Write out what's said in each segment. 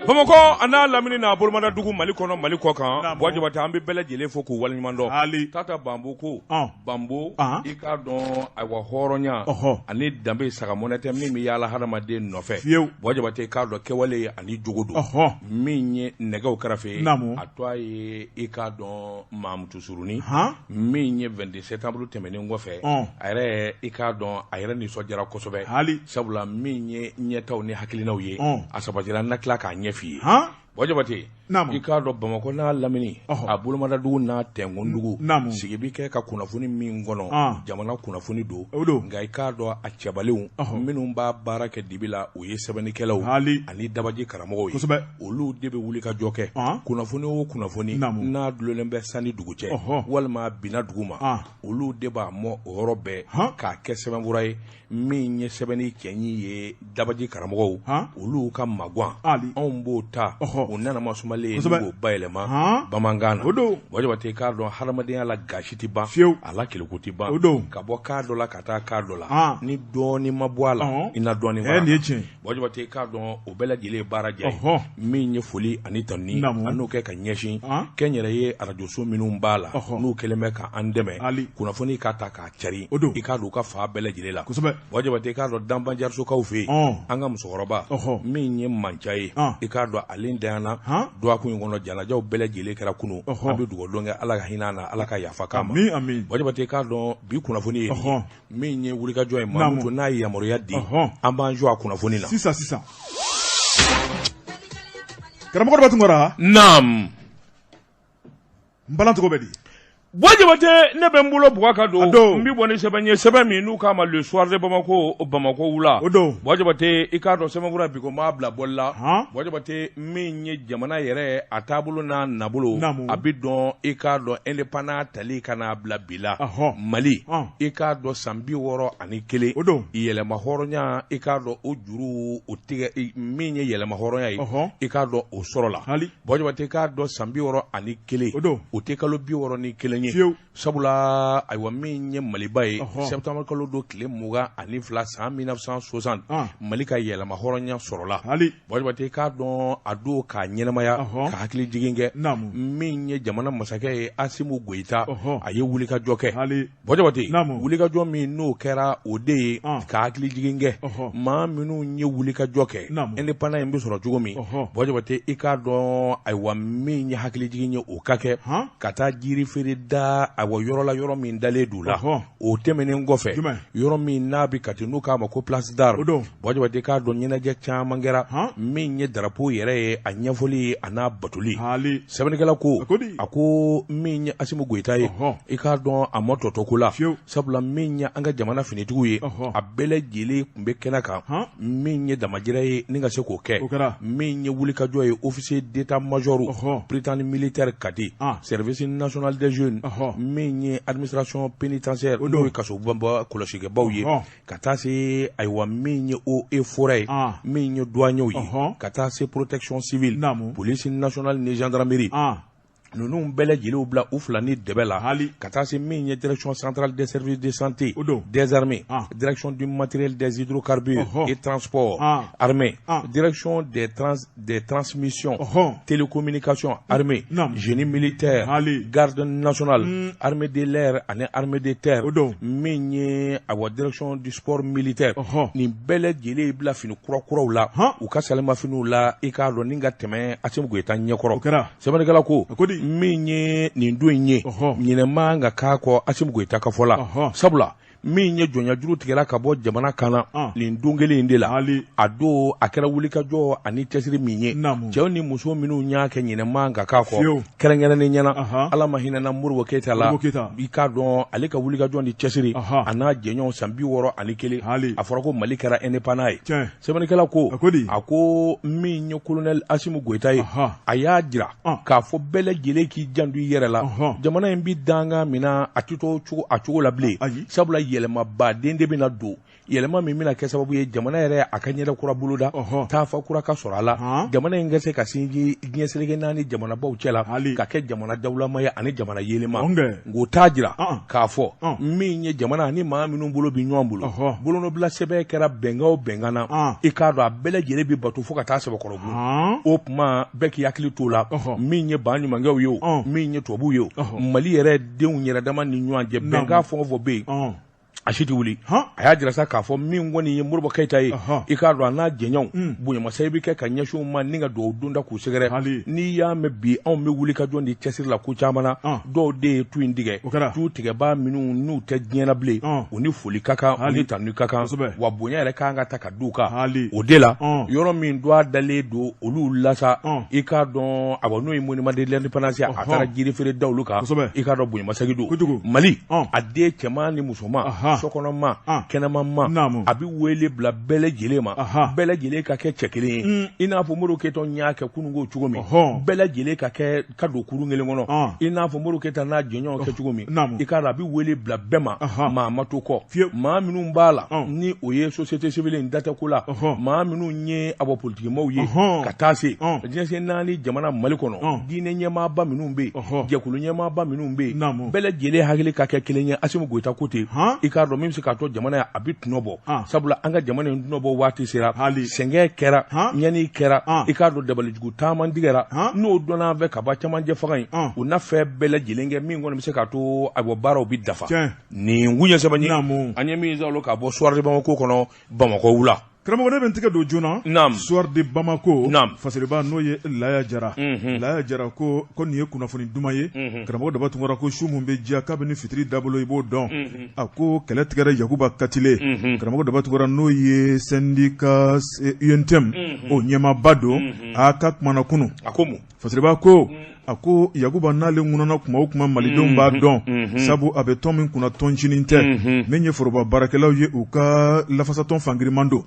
Bamakɔ a n'a lamini n'a bolomadadugu, Mali kɔnɔ, Mali kɔ kan, Buwa Jabate, an bɛ bɛɛ lajɛlen fo k'u waleɲuman dɔn. Hali Tata Banbo ko Banbo, i k'a dɔn, ayiwa, hɔrɔnya ani danbe sagamɔnɛ tɛ min bɛ yaala hadamaden nɔfɛ. Fiyewu. Buwa Jabate, i k'a dɔn, kɛwale ani jogo don. Min ye nɛgɛw kɛrɛfɛ ye, a tɔgɔ ye, i k'a dɔn, Mamutu Surunin. Min ye 22 septembre tɛmɛnen kɔfɛ, a yɛrɛ, i k'a dɔn, a yɛrɛ nisɔndiyara kosɛbɛ. Hali sabula min ye ɲɛtaw ni hakilinaw ye, a sabatira, n na tila k'a ɲɛ f'i ye. Buwa Jabate, i k'a dɔn, Bamakɔ n'a lamini, a bolomadadugu n'a tɛnkundugu, sigi bɛ kɛ ka kunnafoni min kɔnɔ, jamana kunnafoni don. Nka i k'a dɔn, a cɛbalenw minnu b'a baara kɛ dibi la, o ye sɛbɛnnikɛlaw ani dabaji karamɔgɔw ye. Olu de bɛ wuli ka jɔ kɛ. Kunnafoni o kunnafoni n'a dulonnen bɛ san ni dugu cɛ, walima binna dugu ma, olu de b'a mɔ o yɔrɔ bɛɛ k'a kɛ sɛbɛnfura ye. Min ye sɛbɛnni cɛɲi ye, dabaji karamɔgɔw, olu ka magwan, anw b'o ta o nanama sumalen b'o bayɛlɛma bamanankan na. Buwa Jabate, i k'a dɔn, hadamadenya la, gasi tɛ ban. Fiyewu. A la keleku tɛ ban. Ka bɔ kan dɔ la ka taa kan dɔ la, ni dɔɔnin ma bɔ a la, i na dɔɔnin. Nin ye tiɲɛ. Buwa Jabate, i k'a dɔn, o bɛɛ lajɛlen ye baara diya ye. Min ye foli ani tanuni, an n'o kɛ ka ɲɛsin kɛnyɛrɛye arajoso minnu b'a la, n'u kɛlen bɛ ka an dɛmɛ kunnafoni ka ta k'a cari, o don, i k'a dɔn, u ka fan bɛɛ lajɛlen la. Kosɛbɛ. Buwa Jabate, i k'a dɔn, Danbanjarisokaw fɛ yen, an ka musokɔrɔba min ye manca ye, i k'a dɔn, ale dayana dɔgɔkun in kɔnɔ. Janajaw bɛɛ lajɛlen kɛra kunun. An bɛ dugawu don kɛ, Ala ka hinɛ a na, Ala ka yafa k'a ma. Buwa Jabate, i k'a dɔn, bi kunnafoni ye min ye wulikajɔ ye, Mamutu n'a ye yamaruya di, an b'an jɔ a kunnafoni na. Sisan sisan, karamɔgɔ Daba Tunkara. Naamu. N balan tɔgɔ bɛ di? Buwa Jabate, ne bɛ n bolo bugɔ ka don, n bɛ bɔ ni sɛbɛn ye, sɛbɛn min n'u k'a ma Le Soir de Bamako, Bamakɔ wula. O don. Buwa Jabate, i k'a dɔn, sɛbɛnfura bi ko n b'a bila bɔli la. Buwa Jabate, min ye jamana yɛrɛ a taabolo n'a nabolo, a bɛ dɔn, i k'a dɔn, indépendance tali ka n'a bila bi la, Mali, i k'a dɔn, san 61. O don. Yɛlɛma hɔrɔnya, i k'a dɔn, o juru o tigɛ, min ye yɛlɛma hɔrɔnya ye, i k'a dɔn, o sɔrɔla. Hali. Buwa Jabate, k'a dɔn, san 61, o don, o tɛ kalo 61 ye. Fiyewu. Sabula, ayiwa, min ye Maliba ye, septembre kalo don tile 22 san 1960, Mali ka yɛlɛma hɔrɔnya sɔrɔla. Hali. Buwa Jabate, k'a dɔn, a don k'a ɲɛnamaya, ka hakili jigin kɛ, min ye jamana masakɛ ye, Asimu Goyita, a ye wulikajɔ kɛ. Hali. Buwa Jabate, wulikajɔ min n'o kɛra, o de ye ka hakili jigin kɛ maa minnu ye wulikajɔ kɛ indépendance in bɛ sɔrɔ cogo min. Buwa Jabate, i k'a dɔn, ayiwa, min ye hakili jigin ye, o ka kɛ ka taa jiri feere da, ayiwa, yɔrɔ la, yɔrɔ min dalen d'u la. O tɛmɛnen kɔfɛ, yɔrɔ min n'a bɛ Kati, n'u k'a ma ko Place d'Armes, Buwa Jabate, k'a dɔn, ɲɛnajɛ caman kɛra. Min ye drapeau yɛrɛ ye, a ɲɛfɔli ye, a n'a batoli. Sɛbɛnnikɛla ko, a ko min ye Asimu Goyita ye, i k'a dɔn, a ma tɔ to ko la, sabula min ye an ka jamana finitigiw ye, a bɛɛ lajɛlen tun bɛ kɛnɛ kan. Min ye damajira ye ni ka se k'o kɛ, min ye wulikajɔ ye, officier d'état-major, Prytanée militaire Kati, service national des jeunes, min ye administration pénitentiaire, n'o ye kasobonba kɔlɔsikɛbaw ye, ka taa se, ayiwa, min ye eaux et forêts ye, min ye douaniers ye, ka taa se protection civile, police nationale ni gendarmerie, ninnu bɛɛ lajɛlen bila u fila ni dɛbɛ la. Hali. Ka taa se min ye direction centrale des services de santé des armées, direction du matériel des hydrocarbures et transport armée, direction des transmissions, télécommunications armée, génie militaire, garde nationale, armée de l'air ani armée de terre, min ye, awa, direction du sport militaire, nin bɛɛ lajɛlen bila fini kura kuraw la, u ka salimafiniw la, i k'a dɔn, ni ka tɛmɛ Asimi Goyita ɲɛkɔrɔ. Sɛbɛnnikɛla ko, min ye nin don in ye, ɲinɛ man ka k'a kɔ Asimi Goyita ka fɔ la, sabula min ye jɔnyajuru tigɛla ka bɔ jamana kan na nin don kelen in de la, a don a kɛra wulikajɔ ani cɛsiri min ye, cɛw ni muso minnu y'a kɛ, ɲinɛ man ka k'a kɔ. Kɛrɛnkɛrɛnnen ɲɛna, Ala ma hinɛna Modibo Keyita la, i k'a dɔn, ale ka wulikajɔ ni cɛsiri a n'a jɛɲɔgɔn, san 61, a fɔra ko Mali kɛra indépendant ye. Sɛbɛnnikɛla ko, a ko min ye colonel Asimu Goyita ye, a y'a jira k'a fɔ bɛɛ lajɛlen k'i janto i yɛrɛ la. Jamana in bɛ dankan min na, a tɛ to a cogo la bilen, sabula yɛlɛmabaden de bɛna don. Yɛlɛma min bɛna kɛ sababu ye jamana yɛrɛ a ka ɲɛda kura boloda, taafa kura ka sɔrɔ a la, jamana in ka se ka sinsin diɲɛ seleke naani jamanabaw cɛ la, ka kɛ jamana dawulama ye ani jamana yeelema. Nk'o t'a jira k'a fɔ min ye jamana ni maa minnu bolo bɛ ɲɔgɔn bolo, bolonɔbila sɛbɛn kɛra bɛnkan o bɛnkan na, i k'a dɔn a bɛɛ lajɛlen bɛ bato fo ka taa sɛbɛkɔrɔ bolo. O tuma bɛɛ k'i hakili t'o la, min ye baɲumankɛw ye o, min ye tubabuw ye o, Mali yɛrɛ denw yɛrɛ dama ni ɲɔgɔn cɛ, bɛnkan fɛn o fɛn bɛ yen, a si tɛ wuli. A y'a jira sa k'a fɔ min kɔni ye Modibo Keyita ye, i k'a dɔn a n'a jɛɲɔgɔnw, bonyamasegin bɛ kɛ ka ɲɛsin u ma ni ka dugawu don da k'u sɛgɛrɛ. N'i y'a mɛn bi anw bɛ wuli ka jɔ ni cɛsiri la ko caman na, dɔw de ye tu in tigɛ, tu tigɛbaa minnu n'u tɛ diɲɛ na bilen, u ni foli ka kan, u ni tanu ka kan, wa bonya yɛrɛ ka kan ka ta ka d'u kan. O de la yɔrɔ min dɔgɔ dalen don olu la sa, i k'a dɔn awa n'o ye monument de l'indépendance, a taara jirifeere da olu kan, i k'a dɔn bonyamasegin don. Mali a den cɛman ni musoman, sokɔnɔma, kɛnɛmama, a bɛ wele bila bɛɛ lajɛlen ma, bɛɛ lajɛlen ka kɛ cɛ kelen ye, i n'a fɔ Modibo Keyita y'a kɛ kununko cogo min, bɛɛ lajɛlen ka kɛ ka don kurun kelen kɔnɔ, i n'a fɔ Modibo Keyita n'a jɛɲɔgɔn kɛ cogo min. I k'a dɔn a bɛ wele bila bɛɛ ma, maa ma to kɔ, maa minnu b'a la ni o ye société civile in datɛko la, maa minnu ye awa politikimaaw ye, ka taa se diɲɛ naani jamana Mali kɔnɔ, diinɛ ɲɛmaaba minnu bɛ yen, jɛkulu ɲɛmaaba minnu bɛ yen, bɛɛ lajɛlen hakili ka kɛ kelen ye. Asimi Goyita ko ten, i k'a dɔn min bɛ se k'a to jamana ye a bɛ tɔnɔ bɔ, sabula an ka jamana in tɔnɔ bɔ waati sera. Sɛgɛn kɛra, ɲani kɛra, i k'a dɔn dabalijugu taama tigɛra, n'o dɔnna an fɛ ka ban cɛmancɛ fanga in, u na fɛn bɛɛ lajɛlen kɛ min kɔni bɛ se k'a to ayiwa baaraw bɛ dafa. Nin kun ye sɛbɛn ye an ye min sɔrɔ ka bɔ Soir de Bamako kɔnɔ Bamakɔ wula. Karamɔgɔ, ne bɛ n tɛgɛ don joona. Naamu. Soir de Bamako. Naamu. Fasiriba n'o ye Laya Jara. Unhun. Laya Jara ko ko nin ye kunnafoni duman ye. Unhun. Karamɔgɔ Daba Tunkara ko su min bɛ diya kabini fitiri dabolo i b'o dɔn. Unhun. A ko kɛlɛ tigɛra Yakuba Katile. Unhun. Karamɔgɔ Daba Tunkara n'o ye syndicat UNTM. Unhun. O ɲɛmaaba don. Unhun. A ka kumana kunun. A ko mun? Fasiriba ko a ko Yakuba n'ale ŋunana kuma o kuma malidenw b'a dɔn, sabu a bɛ tɔn min kunna tɔn ncinin tɛ, min ye foroba baarakɛlaw ye u ka lafasatɔn fangiriman don.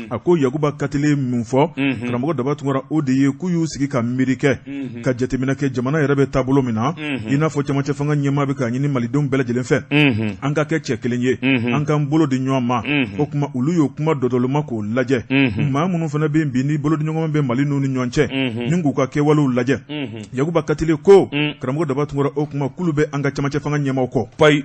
A ko Yakuba Katile mun fɔ, karamɔgɔ Daba Tunkara, o de ye k'u y'u sigi ka miiri kɛ, ka jateminɛ kɛ jamana yɛrɛ bɛ taabolo min na, i n'a fɔ cɛmancɛ fanga ɲɛmaa bɛ k'a ɲini malidenw bɛɛ lajɛlen fɛ, an ka kɛ cɛ kelen ye, an k'an bolo di ɲɔgɔn ma. O tuma olu y'o kuma dɔdɔloma k'o lajɛ, maa minnu fana bɛ yen bi ni bolodiɲɔgɔnma bɛ Mali n'u ni ɲɔgɔn cɛ, ni k'u ka kɛwalew lajɛ. Yakuba Katile ko karamɔgɔ Daba Tunkara, o tuma k'olu bɛ an ka cɛmancɛ fanga ɲɛmaaw kɔ. Payi.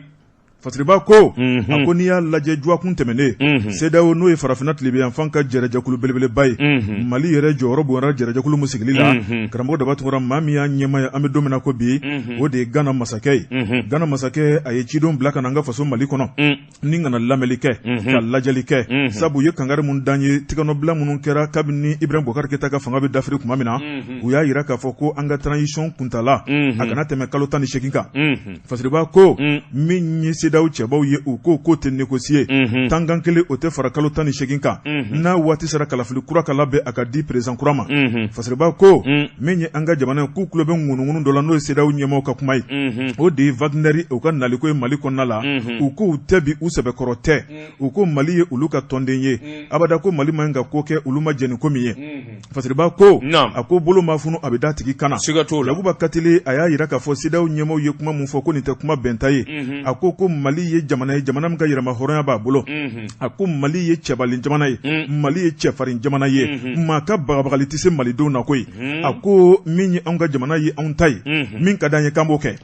Fasiriba ko a ko n'i y'a lajɛ dɔgɔkun tɛmɛnen, CEDEAO n'o ye farafinna tilebinyanfan ka jɛrɛjɛkulu belebeleba ye, Mali yɛrɛ jɔyɔrɔ bonyara jɛrɛjɛkulu min sigili la, karamɔgɔ Daba Tunkara, maa min y'a ɲɛmaa ye an bɛ don min na ko bi, o de ye Gana masakɛ ye. Gana masakɛ a ye cidenw bila ka na an ka faso Mali kɔnɔ ni ka na lamɛnli kɛ, ka lajɛli kɛ, sabu u ye kangari min d'an ye, tigɛnɔbila minnu kɛra kabini Ibrahim Boubacar Keita ka fanga bɛ dafiri tuma min na, u y'a jira k'a fɔ ko an ka transition kuntaala a kana tɛmɛ kalo 18 kan. Fasiriba ko min ye CEDEAO cɛbaw ye, u ko k'o tɛ négocier, tankan kelen o tɛ fara kalo 18 kan, n'a waati sera kalafili kura ka labɛn a ka di président kura ma. Fasiriba ko min ye an ka jamana k'u tulo bɛ ŋunuŋunu dɔ la, n'o ye CEDEAO ɲɛmaaw ka kuma ye, o de ye Wagner u ka naliko ye Mali kɔnɔna la. U k'u tɛ bi, u sɛbɛkɔrɔ tɛ. U ko Mali ye olu ka tɔnden ye, abada ko Mali man ka ko kɛ olu ma jɛn ni ko min ye. Fasiriba ko a ko bolo ma funu a bɛ da tigi kan na. Yakuba Katile a y'a jira k'a fɔ CEDEAO ɲɛmaaw ye kuma min fɔ ko nin tɛ kuma bɛnta ye. A ko ko Mali ye jamana ye, jamana min ka yɛrɛmahɔrɔnya b'a bolo. A ko Mali ye cɛbalen jamana ye, Mali ye cɛfarin jamana ye, maa ka bagabagali tɛ se malidenw na koyi. A ko min ye anw ka jamana ye, anw ta ye, min ka d'an ye k'an b'o kɛ.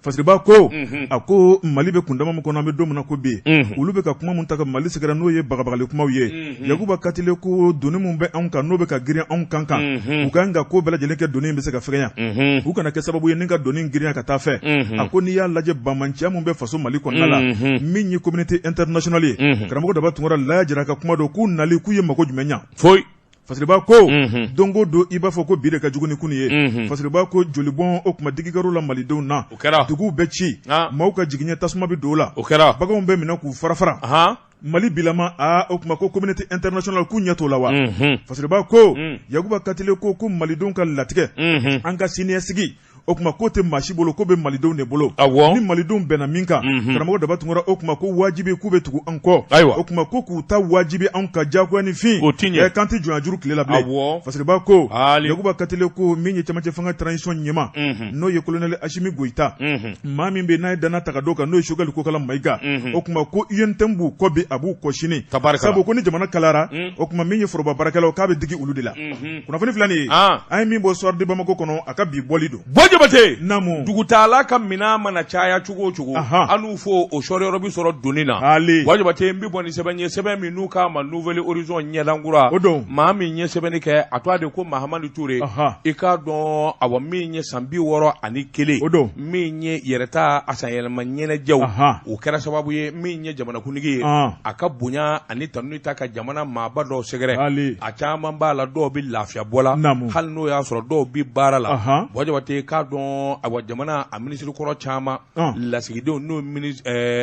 Fasiriba ko a ko Mali bɛ kundama min kɔnɔ an bɛ don min na ko bi, olu bɛ ka kuma min ta ka Mali sɛgɛrɛ n'o ye bagabagali kumaw ye. Yakuba Katile ko doni min bɛ anw kan n'o bɛ ka girin anw kan kan, u ka kan ka ko bɛɛ lajɛlen kɛ doni in bɛ se ka fɛgɛnya, u kana kɛ sababu ye ni ka doni girinya ka taa fɛ. A ko n'i y'a lajɛ banbaanciya min bɛ faso Mali kɔnɔna la, min ye communauté internationale ye, karamɔgɔ Daba Tunkara, Laya Jara ka kuma don, k'u nali k'u ye mako jumɛn ɲɛ? Foyi. Fasiriba ko don o don i b'a fɔ ko bi de ka jugu ni kunun ye. Fasiriba ko jolibɔn o kuma digikar'o la malidenw na, o kɛra, duguw bɛ ci, maaw ka jigiɲɛ tasuma bɛ don o la, o kɛra, baganw bɛ minɛ k'u fara fara. Mali bilama aa o kuma ko communauté internationale k'u ɲɛ t'o la wa? Fasiriba ko Yakuba Katile ko ko malidenw ka latigɛ, an ka siniɲɛsigi O tuma k'o tɛ maa si bolo, k'o bɛ malidenw de bolo. Awɔ. Ni malidenw bɛnna min kan, karamɔgɔ Daba Tunkara, o tuma ko wajibi k'u bɛ tugu an kɔ. Ayiwa. O tuma ko k'u ta wajibi anw kan diyagoya ni fin. O ti ɲɛ. K'an tɛ jɔnya juru tile la bilen. Awɔ. Fasiriba ko, Haali. Yakuba Katile ko min ye cɛmancɛ fanga transition ɲɛmaa, n'o ye colonel Asimi Goyita, maa min bɛ n'a ye danna ta ka d'o kan, n'o ye Choguel Kokala Mayiga, o tuma ko UNTM b'u kɔ bi, a b'u kɔ sini. Tabarikala. Sabu ko ni jamana kalayara, o tuma min ye foroba baarakɛlaw k'a bɛ digi olu de la. Kunnafoni filɛ nin ye, an ye min bɔ Soir de Bamako kɔnɔ, a ka bi bɔli don. Buwa Jabate, Naamu. Dugutaala ka minɛn mana caya cogo o cogo, an n'u fo o sɔrɔyɔrɔ bɛ sɔrɔ doni na. Haali. Buwa Jabate, n bɛ bɔ ni sɛbɛn ye, sɛbɛn min n'u k'a ma Nouvel Horizon ɲɛdankura. O don. Maa min ye sɛbɛnni kɛ, a tɔgɔ de ko Mahamani Ture. I k'a dɔn, awa, min ye san 61. O don. Min ye yɛrɛta a sanyɛlɛma ɲɛnajɛw, o kɛra sababu ye min ye jamanakuntigi ye, a ka bonya ani tanuni ta ka jamana maaba dɔw sɛgɛrɛ. Haali. A caman b'a la, dɔw bɛ lafiya bɔ la, hali n'o y'a sɔrɔ dɔw bɛ baara la. Buwa Jabate, k'a dɔn, awa, jamana a minisiri kɔrɔ caman, lasigidenw n'o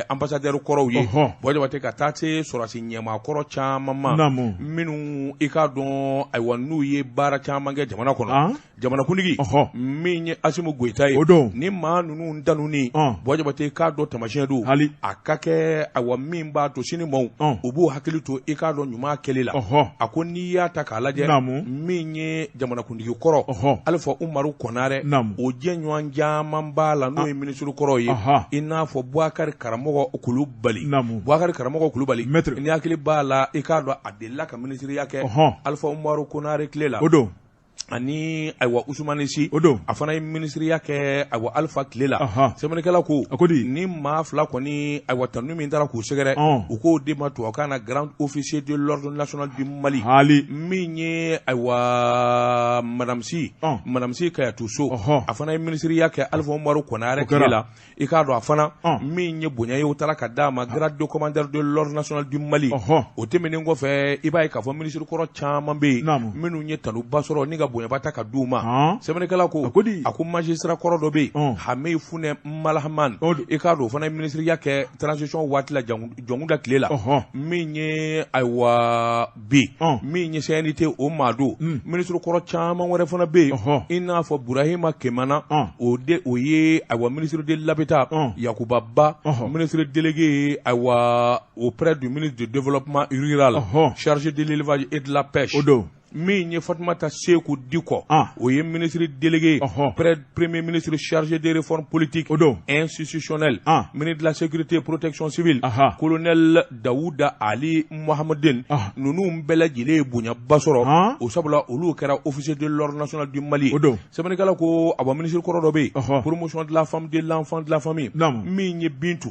ambassadeur kɔrɔw ye, Buwa Jabate, ka taa se sɔrɔdasi ɲɛmaa kɔrɔ caman ma, minnu i k'a dɔn, ayiwa, n'u ye baara caman kɛ jamana kɔnɔ. Jamanakuntigi min ye Asimi Goyita ye, o don, ni maa ninnu tanuni, Buwa Jabate, k'a dɔn taamasiyɛn don, hali a ka kɛ, awa, min b'a to sini maaw u b'u hakili to i k'a dɔn ɲuman kɛli la. A ko n'i y'a ta k'a lajɛ, min ye jamanakuntigi kɔrɔ Alifa Umaru Konarɛ, o jɛɲɔgɔn caman b'a la n'o ye minisiri kɔrɔw ye, i n'a fɔ Bubakari Karamɔgɔ Kulubali. Bubakari Karamɔgɔ Kulubali, ni hakili b'a la, i k'a dɔn a delila ka minisiriya kɛ Alifa Umaru Konarɛ tile la. O don. Ani ayiwa Usumani Si, o don, a fana ye minisiriya kɛ, ayiwa, Alifa tile la. Sɛbɛnnikɛla ko, a ko di, ni maa fila kɔni, ayiwa, tanu min taara k'u sɛgɛrɛ, u k'o de ma tubabukan na grand officier de l'ordre national du Mali. Haali. Min ye, ayiwa, madame Si, madame Si Kayatu So, a fana ye minisiriya kɛ Alifa Umaru Konarɛ tile la. I k'a dɔn a fana min ye bonya ye, o taara ka d'a ma grade de commandeur de l'ordre national du Mali. O tɛmɛnen kɔfɛ, i b'a ye k'a fɔ minisiri kɔrɔ caman bɛ yen minnu ye tanuba sɔrɔ ni ka bonyaba ta ka d'u ma. Sɛbɛnnikɛla ko, a ko magistrat kɔrɔ dɔ bɛ yen, Hameyi Funɛ Malahaman, i k'a dɔn o fana ye minisiriya kɛ transition waati la, Jɔnkunda tile la. Min ye, ayiwa, bi min ye CNT o maa don. Minisiri kɔrɔ caman wɛrɛ fana bɛ yen, i n'a fɔ Burahima Kemana, o de o ye, ayiwa, ministre de l'habitat, Yakuba Ba, ministre délégué, ayiwa, auprès du ministre du développement rural, chargé de l'élevage et de la pêche. O don. Min ye Fatumata Seku Dikɔ, o ye ministre délégué près premier ministre chargé des réformes politiques o don institutionnelles, ministre de la sécurité et protection civile, colonel Dawuda Ali Mohamedine. Ninnu bɛɛ lajɛlen ye bonyaba sɔrɔ, o sabula olu kɛra officier de l'ordre national du Mali. O don. Sɛbɛnnikɛla ko, awa, minisiri kɔrɔ dɔ bɛ yen, promotion de la femme, de l'enfant, de la famille, min ye Bintu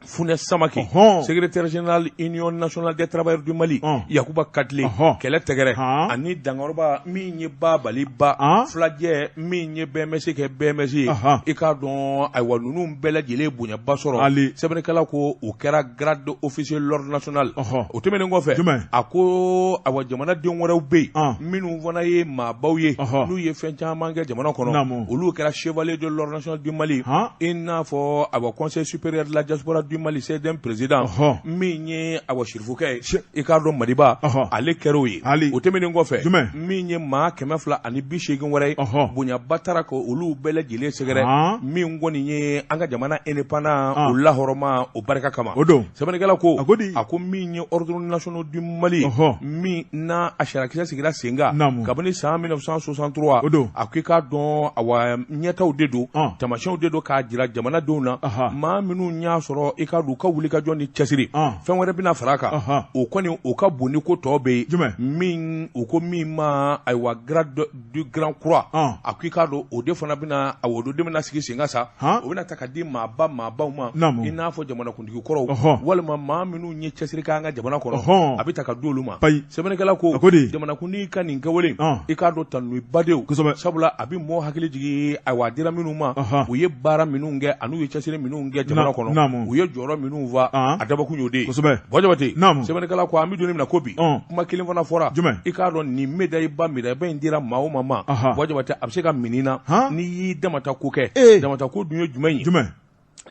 Funɛ Samake, secrétaire général Union nationale des travailleurs du Mali, Yakuba Katile, kɛlɛ tɛgɛrɛ ani dankɔrɔba min ye Babali Ba, filajɛ min ye BMS kɛ BMS ye. I k'a dɔn, ayiwa, ninnu bɛɛ lajɛlen bonyaba sɔrɔ. Sɛbɛnnikɛla ko o kɛra grade officier l'ordre national. O tɛmɛnen kɔfɛ, a ko, ayiwa, jamanaden wɛrɛw bɛ yen minnu fana ye maabaw ye, n'u ye fɛn caman kɛ jamana kɔnɔ, olu kɛra chevalier de l'ordre national du Mali, i n'a fɔ, ayiwa, conseil supérieur de la diaspora du Mali CDM président, min ye, awa, sirifukɛ ye, i k'a dɔn Madiba, ale kɛra o ye. O tɛmɛnen kɔfɛ, min ye maa 280 wɛrɛ ye, bonyaba taara ka olu bɛɛ lajɛlen sɛgɛrɛ, min kɔni ye an ka jamana indépendant o lahɔrɔma o barika kama. O don. Sɛbɛnnikɛla ko, a ko min ye ordre national du Mali, min n'a a sariyakisɛ sigira sen kan kabini san 1963, o don, a ko i k'a dɔn, awa, ɲɛtaw de don, taamasiyɛnw de don k'a jira jamanadenw na, maa minnu y'a sɔrɔ, i k'a dɔn u ka wulikajɔ ni cɛsiri. Fɛn wɛrɛ bɛna fara a kan, o kɔni o ka bon ni ko tɔ bɛ yen. Min u ko min ma, ayiwa, grade du grand croix, a ko i k'a dɔn o de fana bɛna, o de bɛna sigi sen kan sa, o bɛna ta ka di maaba maabaw ma, i n'a fɔ jamanakuntigi kɔrɔw walima maa minnu ye cɛsiri kɛ an ka jamana kɔnɔ, a bɛ ta ka di olu ma. Sɛbɛnnikɛla ko, jamanakuntigi ka nin kɛwale, i k'a dɔn tanuba de, sabula a bɛ mɔgɔ hakili jigin, ayiwa, a dira minnu ma, u ye baara minnu kɛ ani u ye cɛsiri minnu kɛ jamana kɔnɔ, u ye jɔyɔrɔ minnu fa, a dabɔkun y'o de ye. Buwa Jabate, sɛbɛnnikɛla ko an bɛ don min na ko bi, kuma kelen fana fɔra. I k'a dɔn nin médaille ba in dira maa o maa ma, Buwa Jabate, a bɛ se ka min na n'i y'i damata ko kɛ. Damata ko dun ye jumɛn ye?